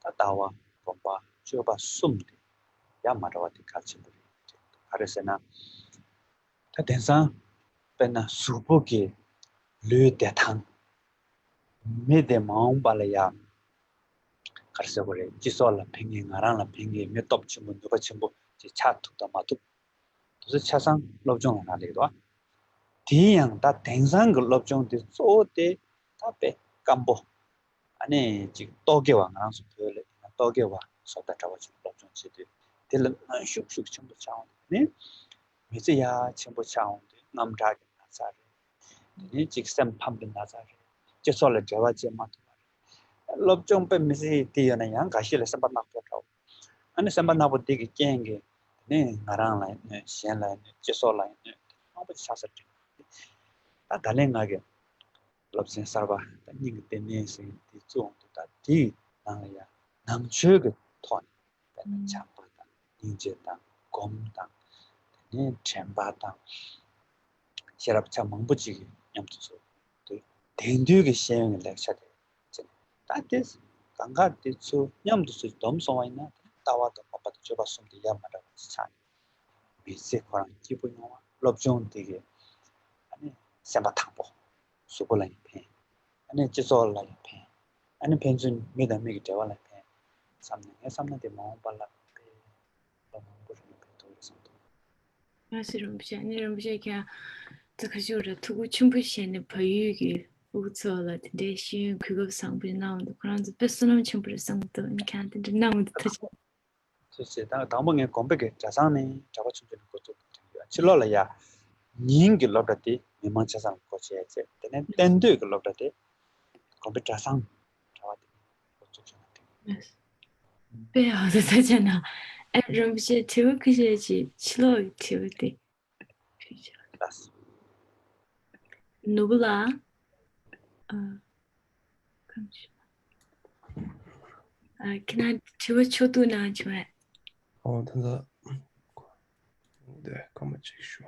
ད་ལྟ་བ་སྒོམ་པ་སྤྱོད་པ་གསུམ་དེ་ཡང་མ་འདྲ་བ་དེ་གལ་ཆེན་པོ་རེད། ག་རེ་ཟེར་ན་ད་དེང་སང་དཔེར་ན་གཟུགས་པོ་གི་ལུས་བདེ་ཐང་མི་དེ་མ་འོངས་པ་ལ་ཡང་ག་རེ་ཟེར་དགོས་རེད། སྤྱི་ཚོགས་ལ་ཕན་མཁན་ང་རང་ལ་ཕན་མཁན་མི་སྟོབས་ཆེན་པོ་ནུས་པ་ཆེན་པོ་ཅིག་ཆགས་ཐུབ་དང་མ་ཐུབ། དེ་ཚོ་ཆ་ཚང་སློབ་སྦྱོང་ལ་རག་ལས་འདུག་དེ་ཡང་ད་དེང་སང་གི་སློབ་སྦྱོང་དེ་གཙོ་བོ་དེ་ད་དཔེ་སྐམ་པོ། ཨ་ནི་ཅིག་རྟོག་གེ་བ་ང་རང་ཚོ་བོད་ལ་ཡིན་ན་རྟོག་གེ་བ་བཟོ་ལྟ་འདྲ་བ་ཅིག་སློབ་སྦྱོང་བྱེད་དུས་དེ་ལ་གནོན་ཤུགས་ཤུགས་ཆེན་པོ་ཆགས་འོང་དུས་ནི་མི་ཚེ་ཡག་ཆེན་པོ་ཆགས་འོང་དུས་དངངས་སྐྲག་གི་ན་ཚ་རེད། དེ་ནས་ཅིག་སེམས་ཕམ་པའི་ན་ཚ་རེད། སྤྱི་ཚོགས་ལ་འབྲེལ་བ་བྱེད་མ་ཐུབ་པ་རེད། སློབ་སྦྱོང་དཔེ་མི་སྲིད་དེ་ཡོད་ན་ཡང་འགའ་ཤས་ལ་སེམས་པ་ནག་པོ་འདྲ་བོ། ཨ་ནི་སེམས་པ་ནག་པོ་འདི་གི་རྐྱེན་གྱིས་དེ་ནས་ང་རང་ལ་ཡང་གནོད། གཞན་ལ་ཡང་གནོད། སྤྱི་ཚོགས་ལ་ཡང་གནོད། དེ་མང་པོ་ཆགས་ས་རེད། ད་ད་ལན་ང་གི་སློབ་ཚན་གསར་པ་ད་སྙིང་གི་ལྟེ་གནས་ཟེར་གྱི་དེ་བཙུགས་འོང་དུས་ད་དེའི་ནང་ལ་ཡང་ནང་ཆོས་ཀྱི་ཐོག་ནས་དཔེར་ན་བྱམས་པ་དང་སྙིང་རྗེ་དང་སྒོམ་དང་དེ་ནས་དྲན་པ་དང་ ཤེས་རབ་ཆ་མང་པོ་ཅིག་གིས་མཉམ་དུ་ཚུར་དེ་དེང་དུས་ཀྱི་ཤེས་ཡོན་གྱི་ལེགས་ཆ་དེ་བྱས་ནས། ད་དེ་གང་ག་དེ་ཚུར་མཉམ་དུ་ཚུར་བསྡོམས་སོང་བ་ཡིན་ན། ལྟ་བ་དང་སྤོབས་པ་དང་སྤྱོད་པ་གསུམ་དེ་ཡ་མ་བྲལ་བ་ཆགས་ནས། མི་ཚེ་ཁོ་རང་སྐྱིད་པོ་ཡོང་བ། སློབ་སྦྱོང་དེ་གིས་ཨ་ནི་སེམས་པ་ཐང་པོ། གཟུགས་པོ་ལ་ཡང་ཕན། ཨ་ནི་སྤྱི་ཚོགས་ལ་ཡང་ཕན། ཨ་ནི་ཕན་ཚུན་མི་དང་མི་གི་འབྲེལ་བ་ལ་ཕན་བསམ་ནས། ངས་བསམ་ན་དེ་མ་འོངས་པ་ལ་དཔེ་ལ་མང་པོ་རིང་ཕན་ཐོགས་རེད་བསམ་འདུག། ང་སི་རིན་པོ་ཆེ། ཨ་ནི་རིན་པོ་ཆེ་ཁྱེད་ད་ཁ་ཤོར་ར་ཐུགས་ཁུར་ཆེན་པོ་བཞེས་ནས་བལ་ཡུལ་གྱི་ཕྲུ་གུ་ཚོ་ལ་དེ་འདྲའི་ཤེས་ཡོན་གོ་སྐབས་བཟང་པོ་གནང་བ་འདུག། ཁོ་རང་ཚོ་དཔེ་བསོད་ནམས་ཆེན་པོ་རེད་བསམ་གྱི་འདུག། ཨ་ནི་ཁྱེད་རང་དེ་འདྲ་གནང་བ་འདུག། ཐུགས་རྗེ་ཆེ། ཐུགས་རྗེ་ཆེ། ད་དང་པོ་ངས་དགོན་པ་གི་གྲྭ་ཚང་ནས་གྲྭ་པ་ཆུང་ཆུང་ནས་འགོ་བཙུགས་དྲན་གྱི་ཡོད། ཕྱི་ལོགས་ལ་ཡ་ཉིན་གྱི་སློབ་གྲྭ་དེ་མི་མང་ཆ་ཚང་ལ་སྒོ་ཕྱེ་བྱས། དེ་ནས་གཏན་སྡོད་ཀྱི་སློབ་གྲྭ་དེ་དགོན་པའི་གྲྭ་ཚང་གྲྭ་པ་དེ་ནས་འགོ་བཙུགས་བྱས་ན་དེ། དཔེ་ཡག་པོ་འདུག་ཟེར་བྱས་ན། ཨེ་རིན་པོ་ཆེ། དྲི་བ་ཁ་ཤས་ཅིག་ཕྱི་ལོགས་ཀྱི་དྲི་བ་དེ་ཕུལ་བྱས། ལགས་སོ། ནོར་བུ་ལགས། ཨ། ཁམས་ཨ། ཁྱེད་རང་དྲི་བ་ཕྱོགས་བསྡུས་གནང་བྱུང་བས། ཨོ་ད་ལྟ་འདི་སྐར་མ་གཅིག་ཞུ།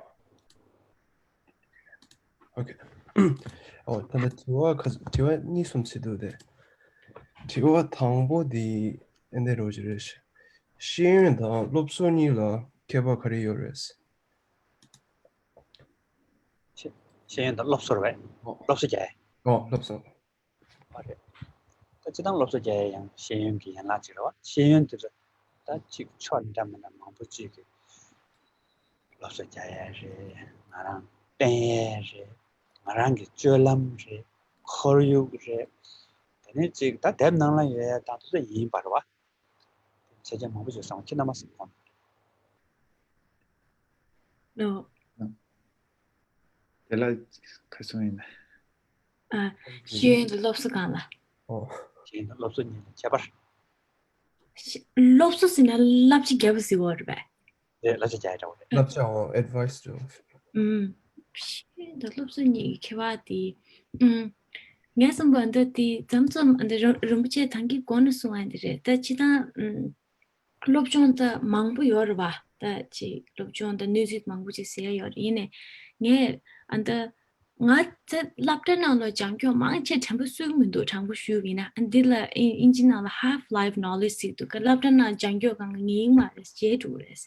ཨོ་ཁེ། ཨོ་ད་ལྟ་དྲི་བ་ཁ་དྲི་བ་གཉིས་གསུམ་ཅིག་འདུག་སྟེ། དྲི་བ་དང་པོ་འདི་ཨེ་འདི་རོ་ཅིག་རེད། ཤེས་ཡོན་དང་སློབ་གསོ་གཉིས་ལ་ཁྱད་པར་ག་རེ་ཡོད་རེད། ཤེས་ཤེས་ཡོན་དང་སློབ་གསོ་རེད་པས། ཨོ། སློབ་གསོ་རྒྱག་ཡས། ཨོ་སློབ་གསོ། ཨོ་རེད། ད་སྤྱིར་བཏང་སློབ་གསོ་རྒྱག་ཡས་ཡང་ཤེས་ཡོན་གྱི་ཡན་ལག་ཅིག་རེད་པ། ཤེས་ཡོན་དེ་ཚོ་ད་ཅིག་ཕྱོགས་འདྲ་མི་འདྲ་མང་པོ་ཅིག་གི་སློབ་གསོ་རྒྱག་ཡས་རེད། ང་རང་བསྟེན་ཡས་རེད། ང་རང་གི་སྤྱོད་ལམ་རེད། ཁོར་ཡུག་རེད། དེ་ནས་ཅིག་ད་དེབ་ནང་ལ་ཡོད་ཡས་དང་དེ་ཚོ་ཡིན་པ་རེད་པ། ཆ་རྐྱེན་མང་པོ་ཞིག་བསམ་བློ་ཁྱེད་རྣམ་པ་སེམས་ཁོང་། ལོ། དེ་ལ་ག་གསུང་ཡིན་ན། ཨ། ཤེས་ཡོན་དང་སློབ་གསོ་སྒང་ལ། ཨོ། ཤེས་ཡོན་དང་སློབ་གསོ་གཉིས་ལ་ཁྱད་པར། ཤེ- སློབ་གསོ་ཟེར་ན་བསླབ་བྱ་རྒྱབ་པ་ཟེར་བ་རེད་པས། དེ་བསླབ་བྱ་རྒྱག་ཡས་འདྲ་བོ་རེད། བསླབ་བྱའམ་ཨེཌ་ཝའི་སི་འདྲ་བོ། ཨུམ། ཤེས་ཡོན་དང་སློབ་གསོ་གཉིས་ཀྱི་ཁྱད་པར་དེ། ཨུམ། ངས་བསམ་པ་འདི་དེ་མཚམས་མཚམས་འདི་རིན་རིན་པོ་ཆེ་ད་གིན་གོང་ནས་གསུངས་པ་འདི་རེད། ད་སྤྱིར་བཏང་ཨུམ། སློབ་སྦྱོང་ད་མང་པོ་ཡོད་རེད་པ། ད་ཅིག་སློབ་སྦྱོང་ད་གནས་ཚུལ་མང་པོ་ཅིག་ཟེར་ཡ་ཡོད་རེད། ཡིན་ནའི་ངས་ཨ་ད་ང་ད་སློབ་གྲྭ་ནང་ལ་སྦྱང་ཀྱོག་མང་ཆེ་དྲན་པ་གསོས་ཀྱི་མི་འདུག། དྲང་པོ་ཞུ་བ་ཡིན་ན། ཨ་འདི་ལ་ཨིན་ཨིན་ཇི་ནང་ལ་half life knowledge ཟེར་གྱི་འདུག་ག། སློབ་གྲྭ་ནང་སྦྱང་ཀྱོག་གང་ག་ངའི་ཡིན་མ་རེད། བརྗེད་འགྲོ་གི་རེད།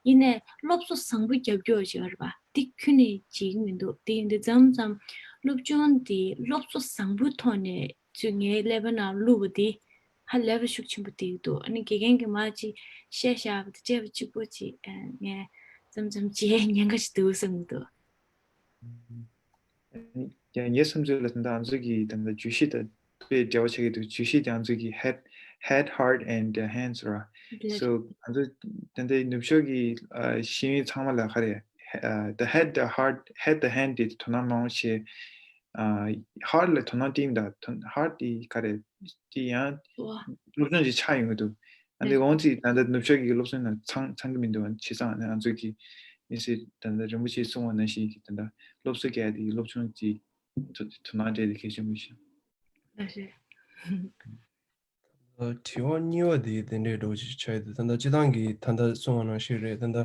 ཡིན་ནའི་སློབ་གསོ་བཟང་པོ་རྒྱབ་ཀྱོག་ཅིག་ཡོད་རེད་པ། འདི་ཁྱོན་ནས་བརྗེད་ཀྱི་མི་འདུག། དེ་ཡིན་དུས་མཚམས་མཚམས་སློབ་སྦྱོང་དེ་སློབ་གསོ་བཟང་པོའི་ཐོག་ནས་ཚུར་ངའི་ཀླད་པ་ནང་བླུགས་པ་དེ་ཧ་ལས་པ་ཤུགས་ཆེན་པོ་བསྡད་ཀྱི་འདུག། ཨ་ནི་དགེ་རྒན་གྱིས་མར་ཅིག་བཤད་བཞག་པ་དང་བཅས་པ་གཅིག་པོ་ཅིག་ཨ་ངས་མཚམས་མཚམས་བརྗེད་ཉེན་ཁ་ཞིག་འདུག་བསམ་གྱི་འདུག། ཡང་ངའི་བསམ་ཚུལ་ལ་ད་ལྟ་ང་ཚོ་གི་ད་ལྟ་བརྗོད་གཞི་དང་དཔེ་འབྲེལ་བ་ཆགས་ཀྱི་འདུག། བརྗོད་གཞི་དེ་ང་ཚོ་གི་head head heart and hands ར། ལགས། So ང་ཚོ་ད་ལྟའི་ནུབ་ཕྱོགས་ཀྱི་ཨ་ཤེས་ཡོན་ཚང་མ་ལ་ག་རེ་ཨ་the head the heart head the hand དེ་དོ་སྣང་མང་པོ་བྱེད། ཨ་heart ལ་དོ་སྣང་སྤྲད་ཡིན་ད། དོ་heart དེ་ག་རེ་དེ་ཡང་ཨོ། སློབ་སྦྱོང་ཅིག་ཆགས་ཡོང་གི་འདུག། ཨ་ནི་ལགས། འོང་ཚིག་ད་ལྟ་ནུབ་ཕྱོགས་ཀྱི་སློབ་སྦྱོང་ནང་ཚང་ཚང་གི་མི་འདུག། བྱས་ཙང་ཨ་ནི་ང་ཚོ་གི་མི་སེར་ད་ལྟ་རིན་པོ་ཆེས་གསུངས་པ་ནང་བཞིན་གྱི་ད་ལྟ་སློབ་གསོ་རྒྱག་ཡ་དེ་སློབ་སྦྱོང་ཅིག་དོ་དོ་སྣང་སྤྲད་དེ་གལ་ཆེན་པོ་ཞིག། ལགས་སེ། ཨ་དྲི་བ་གཉིས་པ་དེ་དེ་འདྲའི་འདྲ་བོ་ཞིག་ཆགས་ཡོད་དུས། ད་ལྟ་སྤྱིར་བཏང་གི་ད་ལྟ་གསུངས་པ་ནང་བཞིན་རེད། ད་ལྟ་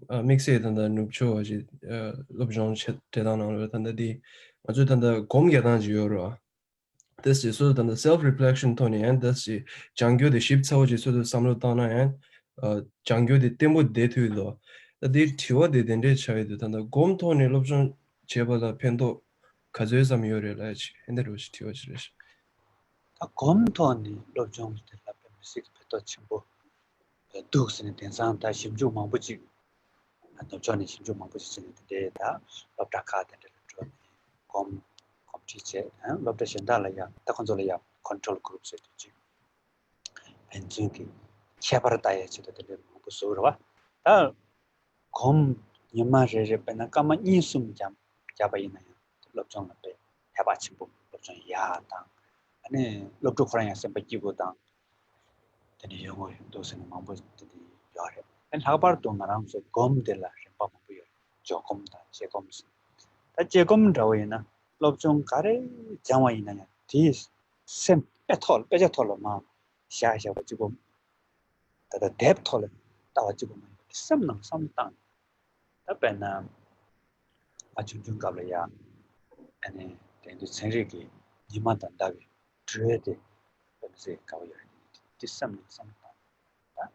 ཨ་དམིགས་བསལ་ད་ལྟ་ནུབ་ཕྱོགས་པ་ཞིག་ཨ་སློབ་སྦྱོང་བྱེད་བྱེད་སྟངས་ནང་ལ་ད་ལྟ་དེ་ང་ཚོས་ད་ལྟ་སྒོམ་རྒྱག་སྟངས་ཅིག་ཡོད་རེད་པ། དེ་ཞིག་སོ་ད་ལྟ་self reflection ཐོག་ནས་ཡང་དེ་ཞིག་སྦྱང་རྒྱུ་དེ་ཞིབ་ཚགས་པོ་ཅིག་སོ་སོས་བསམ་བློ་བཏང་ན་ཡང་ཨ་སྦྱང་རྒྱུ་དེ་བརྟན་པོ་བསྡད་ཐུབ་ཡོད་དོ། ད་དེའི་དྲི་བ་དེ་དེ་འདྲས་ཆགས་ཡོད་དུས། ད་ལྟ་སྒོམ་ཐོག་ནས་སློབ་སྦྱོང་བྱེད་པ་ལ་ཕན་ཐོགས་ག་ཚོད་ཙམ་ཡོད་རེད་ལབ་ཡ་ཅིག་ཨེ་འདྲ་བོ་ཞིག་དྲི་བ་ཞིག་རེད་ཤག། ད་སྒོམ་ཐོག་ནས་སློབ་སྦྱོང་དེ་ལ་དཔེ་མི་སྲིད་ཀྱི་ཕན་ཐོགས་ཆེན་པོ་འདུག་ཟེར་ནས། དེང་སང་ད་ཞིབ་འཇུག་མང་པོ་ཅིག་ནུབ་ཕྱོགས་ནས་ཞིབ་འཇུག་མང་པོ་ཞིག་བྱས་ནས། དེ་འདྲའི་ད་སློབ་གྲྭ་ཁག་དེ་འདྲ་ལ་འགྲོ་ནས་སྒོམ་སྒོམ་ཁྲིད་བྱས། ཡང་སློབ་གྲྭ་གཞན་དག་ལ་ཡང་ད་ཁོང་ཚོ་ལ་ཡང་control group ཟེར་དུས་ཅིག་ཕན་ཚུན་གྱི་ཁྱད་པར་ལྟ་ཡའི་ཆེད་དུ་དེ་འདྲའི་མང་པོ་བཟོས་རེད་པ། ད་སྒོམ་ཉི་མ་རེ་རེ་དཔེར་ན་སྐར་མ་གཉིས་གསུམ་བརྒྱབ་བརྒྱབ་པ་ཡིན་ན་ཡང་སློབ་སྦྱོང་ལ་དཔེ་ཧེ་བག་ཆེན་པོ། སློབ་སྦྱོང་ཡག་དང་། ཨ་ནི་སློབ་ཕྲུག་ཁོ་རང་ཡང་སེམས་པ་སྐྱིད་པོ་དང་དེ་འདྲ་ཡོང་གི་འདུག་ཟེར་ནས་མང་པོ་དེ་འདྲ་ཡོད་རེད། ཨ་ནི་ལྷག་པར་དུ་ང་རང་ཚོ་སྒོམ་དེ་ལ་རིམ་པ་མང་པོ་ཡོད་རེད། འཇོག་སྒོམ་དང་བཅས་སྒོམ་ཟེར། ད་བཅས་སྒོམ་འདྲ་བོ་ཡིན་ན་སློབ་སྦྱོང་ག་རེ་སྦྱང་བ་ཡིན་ན་ཡང་དེའི་སེམས་དཔེ་ཐོག་དཔེ་ཆ་ཐོག་ལ་མར་བཞག་བཞག་པ་གཅིག་པོ། ད་ལྟ་དེབ་ཐོག་ལ་ལྟ་བ་གཅིག་པོ་མ་ཡིན་པར་སེམས་ནང་བསམ་བློ་བཏང་ནས། ད་དཔེར་ན་ ཨ་ཆུང་ཆུང་སྐབས་ལ་ཡ། ཨ་ནི་དེང་དུས་ཚན་རིག་གི་ཉི་མ་དང་ཟླ་བའི་འགྲོས་དེ་དཔེ་མི་སྲིད་དགའ་པོ་ཡོད་རེད། དེ་སེམས་ནང་བསམ་བློ་བཏང་།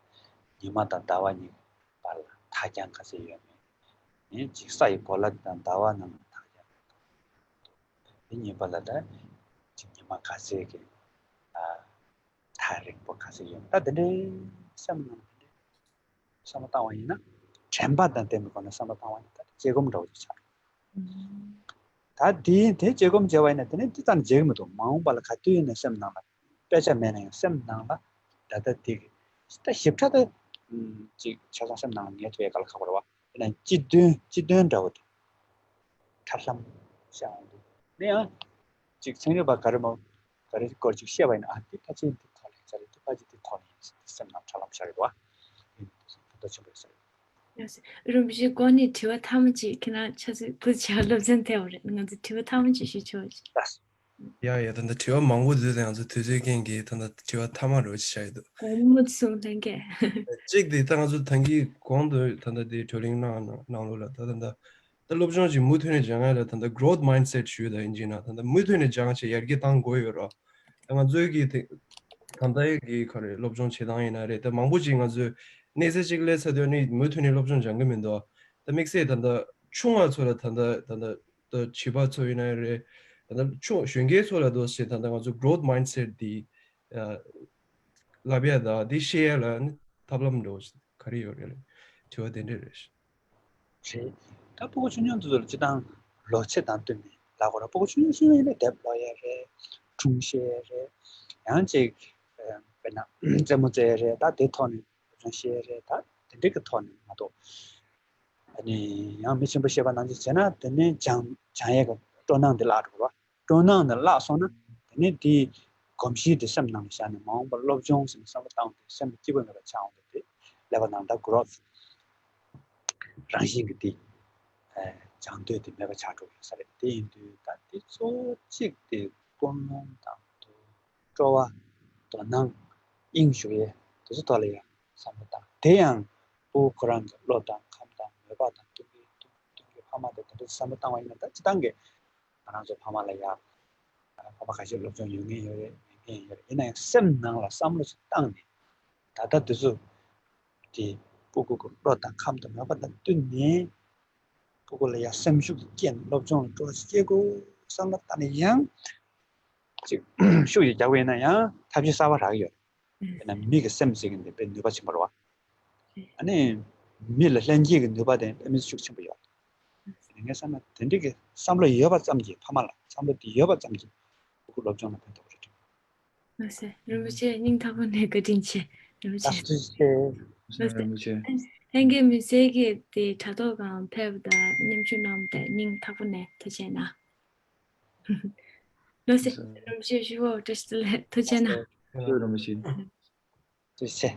ད་ཉི་མ་དང་ཟླ་བ་གཉིས་བར་ལ་ཐག་རྒྱང་ག་ཚད་ཡོད་མེད། ཨེ་ཅིག་ས་ཡི་གོ་ལ་དང་ཟླ་བ་ནང་ལ་ཐག་རྒྱང་ག་ཚད། དེ་གཉིས་བར་ལ་ད་ཅིག་ཉི་མ་ག་ཚད་ཀྱི་ཨ་ཐག་རིང་པོ་ག་ཚད་ཡོད་མེད། ད་དེ་འདྲའི་སེམས་ནང་དེ་འདྲའི་བསམ་བློ་བཏང་བ་ཡིན་ན། དྲན་པ་དང་ལྡན་པའི་སྒོ་ནས་བསམ་བློ་བཏང་བ་ཡིན་ན་ད་དཔྱད་སྒོམ་འདྲ་བོ་ཅིག་ཆགས་འགྲོ། ད་དེ་དེ་དཔྱད་སྒོམ་བྱས་པ་ཡིན་ན་དེ་ནི་འདི་ཙམ་བྱེད་ཀྱི་མི་འདུག་མ་འོངས་པ་ལ་ག་དུས་ཡིན་ན་སེམས་ནང་ལ་དཔེ་ཆ་མེད་ན་ཡང་སེམས་ནང་ལ་ད་ལྟ་དེ་གི་ད་ཞིབ་ཕྲ་ད་ཅིག་ཆ་ཚང་སེམས་ནང་ལ་ངེས་ཐུབ་ཡས་ག་ལ་ཁག་པོ་རེད་བ། དེ་ན་སྤྱི་དོན་སྤྱི་དོན་འདྲ་བོ་དེ་ཁྲ་ལྷམ་ཤར་འོང་དུས་ནི་ཡང་ཅིག་ཚན་རིག་པ་ག་རེ་མོ་ག་རེ་སྐོར་ཅིག་བཤད་པ་ཡིན་ན། ཨ་འདི་ཕལ་ཆེར་འདི་ཐོག་ལ་ཡིན་ས་རེད། འདི་ཕལ་ཆེར་འདི་ཐོག་ལ་ཡིན་ས་རེད། སེམས་ནང་ཁྲ་ལྷམ་ཤར་གི་འདུག་བ། དེ་ཕན་ཐོགས་ཆེན་པོ་ཡོད་ས་རེད། ཡ་སི། རིན་པོ་ཆེ་སྒོ་ནས་དྲི་བ་ཐ་མ་གཅིག་ཁྱེད་རང་ཆ་ཚོད་སྐུ་ཆ་སློབ་ཚན་ཐེབས་པ་རེད། ང་ཚོ་དྲི་བ་ཐ་མ་གཅིག་ཞུ་ཆོག་ཅིག་ལགས་སོ། ཡ་ཡ། ད་ལྟ་དྲི་བ་མང་པོ་འདུག་ང་ཚོ་དུས་ཚོད་རྐྱེན་གྱིས་ད་ལྟ་དྲི་བ་ཐ་མ་རོ་ཅིག་བྱ་ཡི་འདུག་གོང་མ་གསུང་ལྷན་རྒྱས། གཅིག་དེ་ད་ང་ཚོ་ཐང་གི་གོང་དུ་ད་ལྟ་དེ་བགྲོ་གླེང་གནང་ནང་ལོགས་ལ་ད་ད་ད་ད་སློབ་སྦྱོང་ཅིག་མུ་མཐུད་ནས་སྦྱང་ཡ་ལ་ད་ད་growth mindset ཞུས་ད་ཡིན་གཅིག་ན་ད་ད་མུ་མཐུད་ནས་སྦྱང་བྱས་ཡར་རྒྱས་གཏང་དགོས་ཡོད་རོ། ད་ང་ཚོའི་གི་དེ་ད་ལྟའི་གི་ག་རེ་སློབ་སྦྱོང་བྱེད་སྟངས་ཡིན་ན་རེད། ད་མང་པོ་ཅིག་ང་ཚོས་གནས་ཚད་ཅིག་སླེབས་ཚར་དུས་ནི་མུ་མཐུད་ནས་སློབ་སྦྱོང་སྦྱང་གི་མི་འདུག་ད་དམིགས་བསལ་ད་ལྟ་ཆུང་བ་ཚོ་ལ་ད་ལྟ་ད་ལྟ་ད་བྱིས་པ་ཚོ་ཡིན་ན་རེད། ད་ལྟ་ཆུང་གཞོན་སྐྱེས་ཚོ་ལ་འདུག་སེ་ད་ལྟ་ང་ཚོ་growth mindset འདི་ཨ་བསླབ་ཡ་ད་འདི་ཤེས་ཡ་ལ་ནི་ཐབས་ལམ་འདྲ་བོ་ག་རེ་ཡོད་རེད་ལ་དྲི་བ་དེ་འདྲ་རེད། རེད། ད་སྤུ་གུ་ཆུང་ཆུང་དེ་ཚོ་ལ་སྤྱིར་བཏང་ལོ་ཚད་དང་བསྟུན་ནས་ལབ་དགོས་རེད། སྤུ་གུ་ཆུང་ཆུང་ཞིག་ཡིན་ན་དེབ་ཀློག་ཡས་རེད། སྒྲུང་བཤད་ཡས་རེད། ཡང་ཅིག་ཨ་དཔེར་ན་རྩེད་མོ་རྩེ་ཡས་རེད། ད་དེ་ཐོག་ནས་སློབ་སྦྱོང་བཤད་ཡས་རེད། ད་དེ་འདྲ་གི་ཐོག་ནས་མ་གཏོགས་ཨ་ནི་ཡང་མི་ཆེན་པོ་བཤད་པ་ནང་བཞིན་བྱས་ན་དེ་ནས་སྦྱང་སྦྱང་ཡས་ཀྱི་སྤྲོ་སྣང་དེ་བརླག་འགྲོ་གི་རེད། སྤྲོ་སྣང་ནི་བརླག་སོང་ན་དེ་ནས་དེའི་གོམས་གཤིས་དེ་སེམས་ནང་ལ་བཞག་ནས་མ་འོངས་པར་སློབ་སྦྱོང་ཟེར་ནས་བསམ་བློ་བཏང་དུས་སེམས་ལ་སྐྱིད་པོ་མེད་པ་ཆགས་འོང་དུས་དེ་ཀླད་པ་ནང་ད་growth རང་བཞིན་གྱི་དེ་ཨ་སྦྱང་འདོད་དེ་མེད་པ་ཆགས་འགྲོ་གི་ཡོད་ས་རེད། དེ་ཡིན་དུས་ད་དེ་གཙོ་བོ་གཅིག་དེ་ཀུན་སློང་དང་དུ་སྤྲོ་བ་དོ་སྣང་དབྱིངས་ཞུགས་ཡས་དེ་ཚོ་ཐོག་ལ་ཡང་བསམ་བློ་བཏང་། དེ་ཡང་སྤུ་གུ་ཁོ་རང་གི་བློ་དང་ཁམས་དང་མོས་པ་དང་མཐུན་གྱི་མཐུན་གྱི་ཕ་མ་དེ་དེ་འདྲ་བསམ་བློ་བཏང་བ་ཡིན་ན་ད་སྤྱིར་བཏང་གི་ང་རང་ཚོ་ཕ་མ་ལ་ཡ། ཕ་མ་ཁ་ཤས་སློབ་སྦྱོང་ཡོད་མཁན་ཡོད་རེད། མེད་མཁན་ཡོད་རེད། ཡིན་ན་ཡང་སེམས་ནང་ལ་བསམ་བློ་ཞིག་བཏང་ནས་ད་ལྟ་དེ་ཚོ་དེ་སྤུ་གུ་གི་བློ་དང་ཁམས་དང་མོས་པ་དང་བསྟུན་ནས་སྤུ་གུ་ལ་ཡ་སེམས་ཤུགས་ཀྱིས་བསྐྱེད་ནས་སློབ་སྦྱོང་ལ་སྤྲོ་བ་ཞིག་སྐྱེ་དགོས་བསམ་བློ་བཏང་ནས་ཡང་ཅིག་ཤུགས་ཀྱིས་རྒྱག་པ་ཡིན་ན་ཡང་ཐབས་ཤེས་གསར་པ་རག་གི་ཡོད་རེད། དཔེར་ན་མི་གི་སེམས་ཟེར་མཁན་དེ་དཔེ་ནུས་པ་ཆེན་པོ་རེད་བ། ཨ་ནི་མི་ལ་ལྷན་སྐྱེས་ཀྱི་ནུས་པ་དེ་དཔེ་མི་ཤུགས་ཆེན་པོ་ཡོད་རེད། ངས་བསམ་ན་དེ་འདྲ་གི་བསམ་བློ་ཡོད་པ་ཙམ་གྱིས་ཕ་མ་ལ་བསམ་བློ་དེ་ཡོད་པ་ཙམ་གྱིས་ཕྲུ་གུ་སློབ་སྦྱོང་ལ་ཕན་ཐོགས་པ་རེད། ལགས་སོ། རིན་པོ་ཆེ་སྙིང་ཐག་པ་ནས་བཀའ་དྲིན་ཆེ། རིན་པོ་ཆེ། ལགས་སོ། ཐུགས་རྗེ་ཆེ། ལགས་སོ། རིན་པོ་ཆེ། ལྷན་རྒྱས་མི་སེར་གྱིས་དེ་དྲ་ཐོག་སྒང་ཕེབས་དང་མཉམ་ཞུགས་གནང་བ་དེ་སྙིང་ཐག་པ་ནས་ཐུགས་རྗེ་གནང་། ལགས་སོ། ལགས་སོ། རིན་པོ་ཆེ་ཞུ་བ་བཀྲ་ཤིས་བདེ་ལེགས། ཐུགས་རྗེ་གནང་། ལགས་སོ། རིན་པོ་ཆེ། ཐུགས་རྗེ་ཆེ།